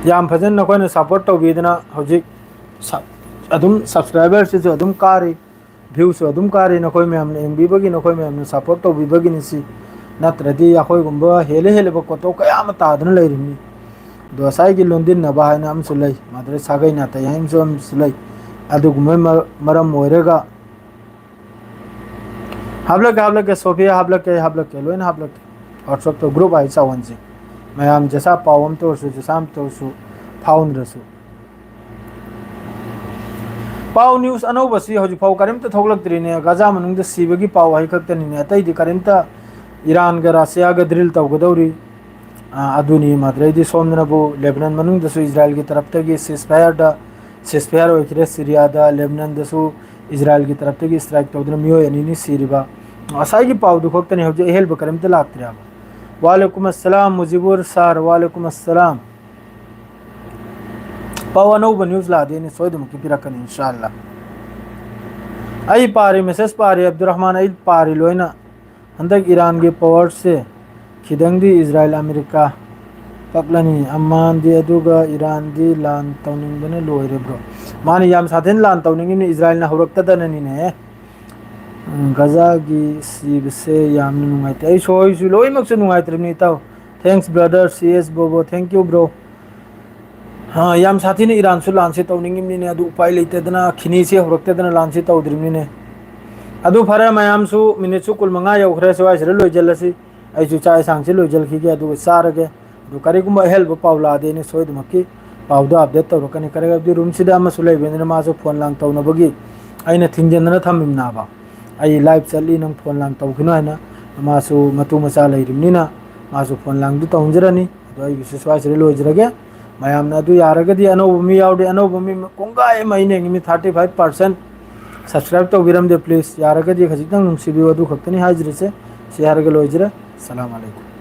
ꯌꯥꯝ ꯐꯖꯅ ꯅꯈꯣꯏꯅ ꯁꯞꯄꯣꯔꯠ ꯇꯧꯕꯤꯗꯅ ꯍꯧꯖꯤꯛ ꯁ-, ꯑꯗꯨꯝ ꯁꯕꯁꯀ꯭ꯔꯥꯏꯕꯔꯁꯤꯁꯨ ꯑꯗꯨꯝ ꯀꯥꯔꯤ, ꯚ꯭ꯌꯨꯁꯨ ꯑꯗꯨꯝ ꯀꯥꯔꯤ, ꯅꯈꯣꯏ ꯃꯌꯥꯝꯅ ꯌꯦꯡꯕꯤꯕꯒꯤ, ꯅꯈꯣꯏ ꯃꯌꯥꯝꯅ ꯁꯞꯄꯣꯔꯠ ꯇꯧꯕꯤꯕꯒꯤꯅꯤ꯫ ꯁꯤ ꯅꯠꯇ꯭ꯔꯗꯤ ꯑꯩꯈꯣꯏꯒꯨꯝꯕ ꯍꯦꯜꯂ ꯍꯦꯜꯂꯕ ꯀꯣꯇꯣꯛ ꯀꯌꯥ ꯑꯃ ꯇꯥꯗꯨꯅ ꯂꯩꯔꯤꯕꯅꯤ꯫ ꯑꯗꯣ ꯉꯁꯥꯏꯒꯤ ꯂꯣꯟꯗꯤꯟꯅꯕ ꯍꯥꯏꯅ ꯑꯃꯁꯨ ꯂꯩ, ꯃꯗꯨꯗ ꯁꯥꯒꯩ ꯅꯥꯇꯩ ꯍꯥꯏꯅꯁꯨ ꯑꯃꯁꯨ ꯂꯩ꯫ ꯑꯗꯨꯒꯨꯝꯕ ꯃ-, ꯃꯔꯝ ꯑꯣꯏꯔꯒ ꯍꯥꯞꯂꯛꯀꯦ, ꯍꯥꯞꯂꯛꯀꯦ, ꯁꯣꯐꯤꯌꯥ, ꯍꯥꯞꯂꯛꯀꯦ, ꯍꯥꯞꯂꯛꯀꯦ, ꯂꯣꯏꯅ ꯍꯥꯞꯂꯛꯀꯦ꯫ WhatsApp ꯇ group ꯍꯥꯏ ꯆꯥꯎꯍꯟꯁꯤ꯫ ꯃꯌꯥꯝ ꯖꯁꯥ ꯄꯥꯎ ꯑꯃꯇ ꯑꯣꯏꯔꯁꯨ, ꯖꯁꯥ ꯑꯃꯇ ꯑꯣꯏꯔꯁꯨ ꯐꯥꯎꯅꯗ꯭ꯔꯁꯨ꯫ ꯄꯥꯎ news ꯑꯅꯧꯕꯁꯤ ꯍꯧꯖꯤꯛꯐꯥꯎ ꯀꯔꯤꯝꯇ ꯊꯣꯛꯂꯛꯇ꯭ꯔꯤꯅꯦ꯫ ꯒꯖꯥ ꯃꯅꯨꯡꯗ ꯁꯤꯕꯒꯤ ꯄꯥꯎ ꯍꯥꯏ ꯈꯛꯇꯅꯤꯅꯦ꯫ ꯑꯇꯩꯗꯤ ꯀꯔꯤꯝꯇ ꯏꯔꯥꯟꯒ ꯔꯁꯤꯌꯥꯒ drill ꯇꯧꯒꯗꯧꯔꯤ꯫ ꯑ, ꯑꯗꯨꯅꯤ ꯃꯗꯨꯗꯩꯗꯤ ꯁꯣꯝꯗꯅꯕꯨ ꯂꯦꯕꯅꯟ ꯃꯅꯨꯡꯗꯁꯨ ꯏꯖꯔꯥꯏꯜꯒꯤ ꯇꯔꯞꯇꯒꯤ ceasefire ꯗ, ceasefire ꯑꯣꯏꯈꯤꯔꯦ꯫ ꯁꯤꯔꯤꯌꯥꯗ, ꯂꯦꯕꯅꯟꯗꯁꯨ ꯏꯖꯔꯥꯏꯜꯒꯤ ꯇꯔꯞꯇꯒꯤ strike ꯇꯧꯗꯨꯅ ꯃꯤꯑꯣꯏ ꯑꯅꯤꯅꯤ ꯁꯤꯔꯤꯕ꯫ ꯉꯁꯥꯏꯒꯤ ꯄꯥꯎꯗꯨ ꯈꯛꯇꯅꯤ, ꯍꯧꯖꯤꯛ ꯑꯍꯦꯟꯕ ꯀꯔꯤꯝꯇ ꯂꯥꯛꯇ꯭ꯔꯦ ꯍꯥꯏꯕ꯫ ꯋꯥꯂꯦꯀꯨꯝ ꯑꯁꯂꯥꯝ ꯃꯨꯖꯤꯕꯨꯔ ꯁꯥꯔ, ꯋꯥꯂꯦꯀꯨꯝ ꯑꯁꯂꯥꯝ꯫ ꯄꯥꯎ ꯑꯅꯧꯕ news ꯂꯥꯛꯑꯗꯤ ꯑꯩꯅ ꯁꯣꯏꯗꯅꯃꯛꯀꯤ ꯄꯤꯔꯛꯀꯅꯤ, ꯏꯟꯁꯥ ꯑꯜꯂꯥ꯫ ꯑꯩ ꯄꯥꯔꯤ, message ꯄꯥꯔꯤ, ꯑꯕꯗꯨꯔ ꯔꯍꯃꯥꯟ, ꯑꯩ ꯄꯥꯔꯤ ꯂꯣꯏꯅ꯫ ꯍꯟꯗꯛ ꯏꯔꯥꯟꯒꯤ power ꯁꯦ ꯈꯤꯇꯪꯗꯤ ꯏꯖꯔꯥꯏꯜ ꯑꯃꯦꯔꯤꯀꯥ ꯄꯛꯂꯅꯤ꯫ ꯑꯃꯥꯟꯗꯤ ꯑꯗꯨꯒ ꯏꯔꯥꯟꯗꯤ ꯂꯥꯟ ꯇꯧꯅꯤꯡꯕꯅ ꯂꯣꯏꯔꯦ, bro꯫ ꯃꯥꯅꯤ, ꯌꯥꯝ ꯁꯥꯊꯤꯅ ꯂꯥꯟ ꯇꯧꯅꯤꯡꯉꯤꯅꯤ, ꯏꯖꯔꯥꯏꯜꯅ ꯍꯧꯔꯛꯇꯗꯅꯅꯤꯅꯦ꯫ ꯎꯝ, ꯒꯖꯥꯒꯤ ꯁꯤꯕꯁꯦ ꯌꯥꯝꯅ ꯅꯨꯡꯉꯥꯏꯇꯦ꯫ ꯑꯩꯁꯨ, ꯑꯩꯁꯨ ꯂꯣꯏꯅꯃꯛꯁꯨ ꯅꯨꯡꯉꯥꯏꯇ꯭ꯔꯤꯕꯅꯤ, ꯏꯇꯥꯎ꯫ Thanks, brother C S Bobo, thank you, bro꯫ ꯑ, ꯌꯥꯝ ꯁꯥꯊꯤꯅ ꯏꯔꯥꯟꯁꯨ ꯂꯥꯟꯁꯦ ꯇꯧꯅꯤꯡꯉꯤꯕꯅꯤꯅꯦ, ꯑꯗꯨ ꯎꯄꯥꯏ ꯂꯩꯇꯗꯅ ꯈꯤꯅꯤꯁꯦ ꯍꯧꯔꯛꯇꯗꯅ ꯂꯥꯟꯁꯦ ꯇꯧꯗ꯭ꯔꯤꯕꯅꯤꯅꯦ꯫ ꯑꯗꯨ ꯐꯔꯦ, ꯃꯌꯥꯝꯁꯨ ꯃꯤꯅꯤꯠꯁꯨ ꯀꯨꯟꯃꯉꯥ ꯌꯧꯈ꯭ꯔꯦ, ꯁ꯭ꯋꯥꯏꯁꯤꯗ ꯂꯣꯏꯁꯤꯜꯂꯁꯤ꯫ ꯑꯩꯁꯨ ꯆꯥꯛ ꯌꯦꯟꯁꯥꯡꯁꯤ ꯂꯣꯏꯁꯤꯜꯈꯤꯒꯦ, ꯑꯗꯨꯒ ꯆꯥꯔꯒꯦ꯫ ꯑꯗꯨ ꯀꯔꯤꯒꯨꯝꯕ ꯑꯍꯦꯜꯕ ꯄꯥꯎ ꯂꯥꯛꯑꯗꯤ ꯑꯩꯅ ꯁꯣꯏꯗꯃꯛꯀꯤ ꯄꯥꯎꯗꯣ update ꯇꯧꯔꯛꯀꯅꯤ꯫ ꯀꯔꯤꯒꯤꯅꯣ ꯍꯥꯏꯕꯗꯤ ꯔꯨꯝꯁꯤꯗ ꯑꯃꯁꯨ ꯂꯩꯕꯅꯤꯅ ꯃꯥꯁꯨ ꯐꯣꯟ ꯂꯥꯡ ꯇꯧꯅꯕꯒꯤ ꯑꯩꯅ ꯊꯤꯡꯖꯤꯟꯗꯅ ꯊꯝꯃꯤꯕꯅꯦꯕ꯫ ꯑꯩ live ꯆꯠꯂꯤ, ꯅꯪ ꯐꯣꯟ ꯂꯥꯡ ꯇꯧꯈꯤꯅꯨ ꯍꯥꯏꯅ꯫ ꯃꯥꯁꯨ ꯃꯇꯨ ꯃꯆꯥ ꯂꯩꯔꯤꯕꯅꯤꯅ ꯃꯥꯁꯨ ꯐꯣꯟ ꯂꯥꯡꯗꯨ ꯇꯧꯍꯟꯖꯔꯅꯤ꯫ ꯑꯗꯣ ꯑꯩꯒꯤꯁꯨ ꯁ꯭ꯋꯥꯏꯁꯤꯗ ꯂꯣꯏꯖꯔꯒꯦ꯫ ꯃꯌꯥꯝꯅ ꯑꯗꯨ ꯌꯥꯔꯒꯗꯤ ꯑꯅꯧꯕ ꯃꯤ ꯌꯥꯎꯔꯗꯤ ꯑꯅꯧꯕ ꯃꯤ ꯀꯣꯡꯒꯥꯏ ꯑꯃ ꯑꯩꯅ ꯌꯦꯡꯉꯤ, ꯃꯤ thirty five percent subscribe ꯇꯧꯕꯤꯔꯝꯗꯦ꯫ Please, ꯌꯥꯔꯒꯗꯤ ꯈꯖꯤꯛꯇꯪ ꯅꯨꯡꯁꯤꯕꯤꯌꯨ, ꯑꯗꯨ ꯈꯛꯇꯅꯤ ꯍꯥꯏꯖꯔꯤꯁꯦ꯫ ꯁꯤ ꯍꯥꯏꯔꯒ ꯂꯣꯏꯖꯔꯦ꯫ ꯁꯂꯥꯝ ꯑꯂꯩꯀꯨꯝ꯫